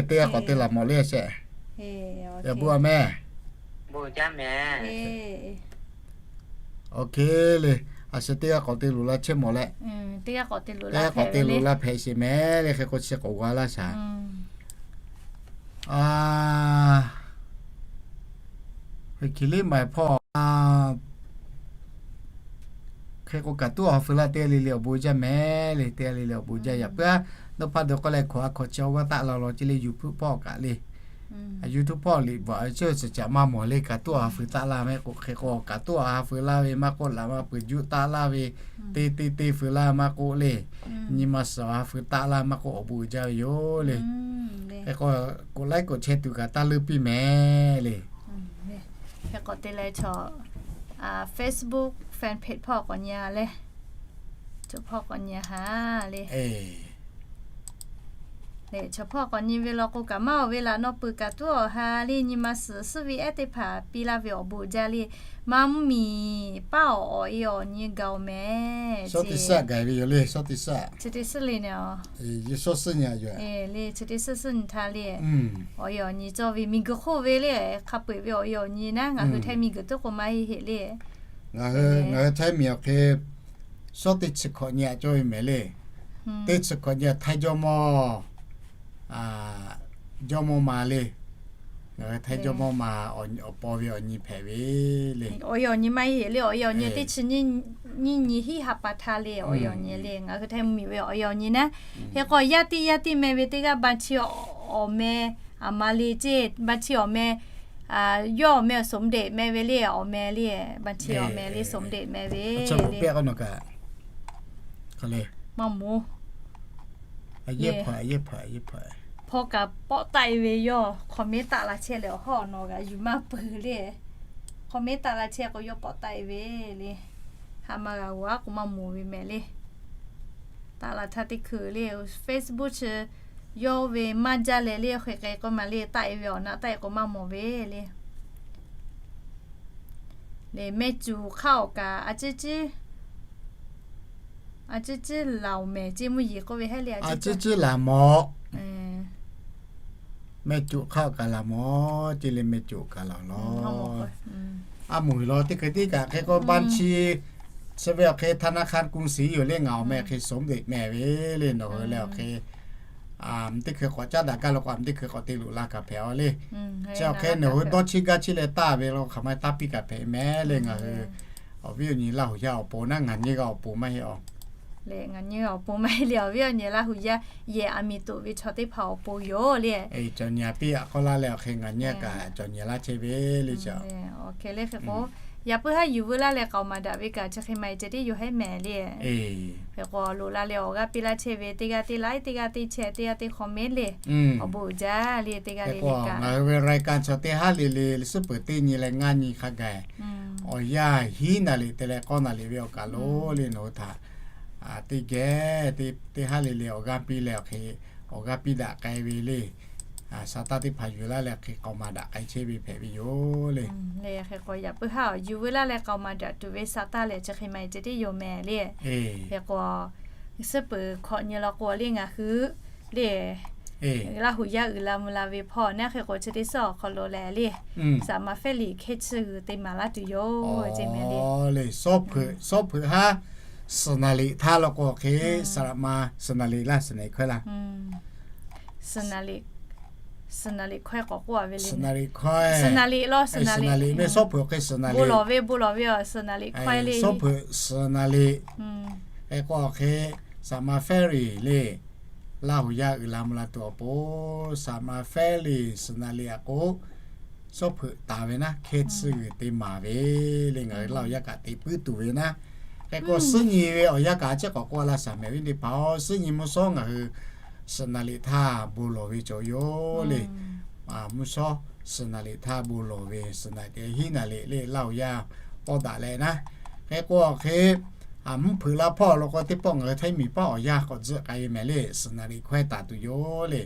teˇ g'aˇ k'awꞈ te laˬ mawˬ le sheˍ. Yaꞈ bon a meh. Oˇ hk'e le, a shu teˇ g'aˇ k'awꞈ te luˬ la chehˇ mawˬ leh, teˇ g'aˇ k'awꞈ te luˬ la hpehꞈ sheˍ mehˍ le. Hk'e k'o chi k'awꞈ g'a laˇ shaˍ. Hk'e liˇ maˬ hpawˇ hk'e k'o kaꞈ tuˉ a feu laˇ teˇ g'aˇ le le awˬ bon jaˇ mehˍ le. Teˇ g'aˇ le le awˬ bon jaˇ. Yaꞈ puiˉ a, nawˬ hpaˇ dawˬ k'oˆ leh hkawꞈ a hkawꞈ chi awˬ g'aˇ taˆ la law ceˇ le. YouTube hpawˇ kaꞈ le, YouTube hpawˇ liꞈ bvuhꞈ a ve chi suhˍ caꞈ maˇ mawˬ le. Kaꞈ tuˉ a feu taˆ laˇ mehˍ k'o, hk'e k'o kaꞈ tuˉ a feu laˇ ve maˇ k'oˆ, laꞈ maˇ peuˬ juˆ taˆ laˇ ve, teˇ teˇ teˇ feu laˇ maˇ k'oˆ le, nyi ma suhˍ a feu taˆ laˇ maˇ k'oˆ awˬ bon uiˍ jaˇ ve yoˬ le. Hk'e k'o, กดไลค์ กดแชร์ tuˬ kaꞈ taˇ leuˇ piˇ mehˍ le. Hk'e k'awꞈ te leh chaw, Facebook fan page hpawˇ k'awꞈ nyi a le. Chaw hpawˇ k'awꞈ nyi ha le. Chaw hpawˇ k'awꞈ nyi ve law k'o kaꞈ maˇ oˬ ve laꞈ naw peuˬ kaꞈ tuˉ awˬ ha le. Nyi ma suhˍ suhˉ ve ehˉ teˇ hpaˍ piˇ laˇ ve awˬ bon jaˇ le. Maˇ mvuhˇ miˬ paˉ awˬ awˬ e awˬ nyi gaˬ oˬ mehˍ. Shawˉ teˇ suhˉ gaˬ ve yoˬ le. Shawˉ teˇ suhˉ, chi teˇ suhˉ le naˍ. Yehˬ shawˉ suhˉ nyi a yoˬ le. Chi teˇ suhˉ suhˉ nyi htaˇ le, awˬ e awˬ nyi cawˇ ve miˬ guiˬ hk'oˆ ve le. Hk'a peu eˬ ve awˬ e awˬ nyi naˉ ngaˬ hui Htaiˇ miˬ guiˬ tuˉ k'o maˇ heˆ heˆ le. Ngaˬ hui Htaiˇ miˬ awˬ hk'e shawˉ teˇ chi hkawꞈ nyi a cawˇ ve mehˍ le. Teˇ chi hkawꞈ nyi a Htaiˇ jawˇmawˇ, jawˇmawˇ ma le. Ngaˬ hui Htaiˇ jawˇmawˇ ma awˬ paw ve awˬ nyi hpehꞈ ve le. Awˬ e awˬ nyi maˇ heˆ le. Awˬ e awˬ nyi teˇ chi nyi nyiˇ nyi hiˆ ha pa htaˇ le awˬ yaw nyi le ngaˬ hui htaiˇ mvuhˇ miˬ ve awˬ yaw nyi naˉ. Hk'e k'o yaˇ tiˉ yaˇ tiˉ meh ve teˇ g'aˇ บัญชี awˬ meh, aˬ ma le ceˇ บัญชี awˬ meh, yawˇ awˬ meh สมเด็จ meh ve le awˬ meh le, บัญชี awˬ meh le สมเด็จ meh ve le. Maˇ moˍ. Hpaw kaꞈ pawˆ taˆ e ve yawˇ hk'awꞈ mehˉ taˆ la chehˇ leh awˬ hawˉ awˬ nawˬ g'a yuˬ maˇ peuˬ le. Hk'awꞈ mehˉ taˆ la chehˇ k'o yawˇ pawˆ taˆ e ve le. Haꞈ ma g'a g'aꞈ k'o maˇ moˍ ve mehˍ le. Taˆ la htaˇ teˇ hkui le Facebook chi yawˇ ve maˇ jaˇ leh le hk'e k'ai k'o maˬ le taˆ e ve awˬ naˆ taˆ e k'o maˇ mawˬ ve le. Le meh cuˬ hk'aˇ awˬ kaꞈ a ciˉ ciˉ, a ciˉ ciˉ laˬ mehˍ ceˇ mvuhˇ yeˬ k'oˆ ve hehˉ le a ciˉ ciˉ laˬ mawˬ. Meh cuˬ hk'aˇ awˬ kaꞈ laˬ mawˬ ceˇ le meh cuˬ kaꞈ laˬ law. A moˍ law teˇ hkui tiˉ kaꞈ hk'e k'o บัญชี chi ve awˬ hk'e ธนาคารกรุงศรี yoˬ le ngaˬ awˬ meh hk'e สมเด็จ meh ve le nawˬ hui leh awˬ hk'e teˇ hkui k'awꞈ caˉ daꞈ gaˇ lo k'o a teˇ hkui k'awꞈ te loꞈ la kaꞈ hpehꞈ a le. Chi awˬ hk'e nawˬ hui dawˇ chiˇ gaˇ chiˇ leh taˇ ve lo hk'aˬ ma taˇ piˇ kaꞈ hpehꞈ mehˍ le ngaˬ hui. Awˬ viˉ awˬ nyi Laˇ huˍ yaˇ awˬ pon naˉ ngaˬ nyi g'a awˬ pon maˇ heˆ a. Le ngaˬ nyi awˬ pon maˇ heˆ le awˬ viˉ awˬ nyi Laˇ huˍ yaˇ yehˬ aˬ miˍ toꞈ ve chaw teˇ hpaˍ awˬ pon yoˬ le. Cawˬ nyi a piˇ a k'aw laˇ leh awˬ hk'e ngaˬ nyi kaꞈ cawˬ nyi laˇ chehˇ ve le chi a. Awˬ hk'e le hk'e k'o, yaꞈ puiˉ haˉ yuˬ veu laˇ leh k'aoˍ maˍ daꞈ ve kaꞈ chi hk'e maˇ heˆ ceh tiˉ yoˬ hehˉ mehˍ le. Hk'e k'o loꞈ la leh awˬ g'aˇ piˇ laˇ chehˇ ve teˇ g'aˇ teˇ laiˉ teˇ g'aˇ teˇ chehˇ teˇ g'aˇ teˇ hk'awꞈ mehˉ le. Awˬ bon uiˍ jaˇ le teˇ g'aˇ le le kaꞈ ngaˬ hui ve รายการ chaw teˇ haˉ le le suhˉ peuˬ teˇ nyi leh ngaˇ nyi hk'a gaˬ awˬ yanˇ hiˉ naˍ riˍ te leh k'awˇ naˍ riˍ ve awˬ kaˬ lo le nawˬ hui htaꞈ teˇ geh teˇ haˉ le le awˬ g'aˇ piˇ leh awˬ hk'e awˬ g'aˇ piˇ daꞈ k'ai ve le. Saˍtanˍ teˇ hpaˍ yuˬ laˇ leh hk'e k'aoˍ maˍ daꞈ k'ai chehˇ ve hpehꞈ ve yoˬ le. Hk'e k'o yaꞈ puiˉ haˉ yuˬ veu laˇ leh k'aoˍ maˍ daꞈ tuˬ ve Saˍtanˍ lehˬ chi hk'e maˇ heˆ ceh tiˉ yoˬ mehˍ le. Hk'e k'o suhˉ peuˬ hk'awꞈ nyi law k'o le ngaˬ hui le Laˇ huˍ yaˇ uiˍ la mvuh la ve hpawˇ naˉ hk'e k'o chi teˇ suhˉ awˬ hk'aw lo leh le saˍ ma fehˉ liꞈ hkehˇ tsuhˇ g'uiˬ te maˍ laˇ tuˬ yoˬ. Awˬ le, sawˉ hpeuꞈ haˉ suhˍ naˍ liꞈ htaˇ law k'o hk'e saˍ ma suhˍ naˍ liꞈ laˇ suhˍ naˍ liꞈ hkawehˇ laˇ. Suhˍ naˍ liꞈ hkawehˇ k'awꞈ k'oˆ a ve le. Suhˍ naˍ liꞈ hkawehˇ, suhˍ naˍ liꞈ ve sawˉ hpeuꞈ hk'e suhˍ naˍ liꞈ, bon lawˬ ve bon lawˬ ve a suhˍ naˍ liꞈ hkawehˇ le. Sawˉ hpeuꞈ suhˍ naˍ liꞈ hk'e k'o hk'e saˍ ma fehˉ liꞈ le Laˇ huˍ yaˇ uiˍ la mvuh la tuˬ awˬ pon saˍ ma fehˉ liꞈ suhˍ naˍ liꞈ a k'o sawˉ hpeuꞈ taˍ ve naˉ hkehˇ tsuhˇ g'uiˬ te maˍ ve le ngaˬ hui Laˇ huˍ yaˇ kaꞈ te puiˉ tuˬ ve naˉ. Hk'e k'o suhˉ nyi ve awˬ yanˇ kaꞈ a ciˉ k'awꞈ k'oˆ laˇ shaˍ mehˍ viˉ teˇ hpaˍ-oˬ, suhˉ nyi mvuhˇ shawˉ ngaˬ hui suhˍ naˍ liꞈ htaˇ bon lawˬ ve cawˬ yoˬ le. Mvuhˇ shawˉ suhˍ naˍ liꞈ htaˇ bon lawˬ ve suhˍ naˍ liꞈ hiˉ naˍ liꞈ le Laˇ huˍ yaˇ pawˆ daꞈ leh naˉ. Hk'e k'o hk'e mvuhˇ hpeuꞈ la hpawˇ law k'o teˇ pawˆ ngaˬ hui Htaiˇ miˬ hpawˇ awˬ yanˇ k'awꞈ tzuhˆ k'ai ve mehˍ le suhˍ naˍ liꞈ hkawehˇ taˍ tuˬ yoˬ le.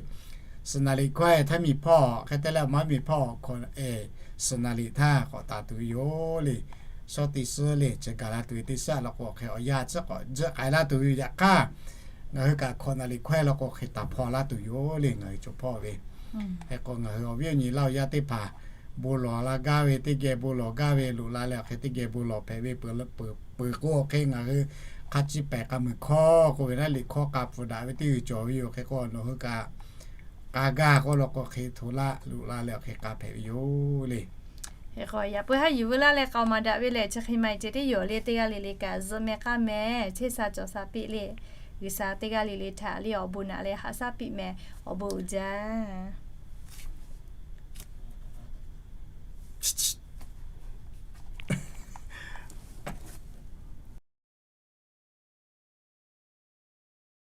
Suhˍ naˍ liꞈ hkawehˇ Htaiˇ miˬ hpawˇ hk'e te leh awˬ ma miˬ hpawˇ suhˍ naˍ liꞈ htaˇ k'awꞈ taˍ tuˬ ve yoˬ le. Shawˉ teˇ suhˉ le chi gaˬ la tuˬ ve teˇ suhˉ law k'o hk'e awˬ yanˇ a ciˉ k'awꞈ tzuhˆ k'ai laˇ tuˬ ve yaꞈ hk'aˇ ngaˬ hui kaꞈ hkawꞈ naˍ liꞈ hkawehˇ law k'o hk'e taˍ hpawˇ laˇ tuˬ yoˬ le ngaˬ hui chaw hpawˇ ve. Hk'e k'o ngaˬ hui awˬ viˉ awˬ nyi Laˇ huˍ yaˇ teˇ hpaˍ bon lawˬ la gaˇ ve teˇ geh bon lawˬ gaˇ ve loꞈ la leh awˬ hk'e teˇ geh bon lawˬ hpehꞈ ve peuˬ k'o awˬ hk'e ngaˬ hui hk'a ciˇ pehˍ k'a muiˬ hkawˇ k'oˆ ve naˉ liꞈ hkawˇ k'a pfuhˍ daꞈ ve teˇ g'uiˬ cawˬ ve yoˬ. Hk'e k'o nawˬ hui kaꞈ k'a gaˇ k'oˆ law k'o hk'e hto laˇ loꞈ la leh awˬ hk'e k'a hpehꞈ ve yoˬ le. Hk'e k'o yaꞈ puiˉ haˉ yuˬ veu laˇ leh k'aoˍ maˍ daꞈ ve lehˬ chi hk'e maˇ heˆ ceh tiˉ yoˬ le teˇ g'aˇ le le kaꞈ zuhˆ meh k'aˉ meh chehˇ sha cawˬ sha piˇ le. G'uiˬ sha teˇ g'aˇ le le htaꞈ le awˬ bon naꞈ leh haꞈ shaˉ piˇ meh. Awˬ bon uiˍ jaˇ.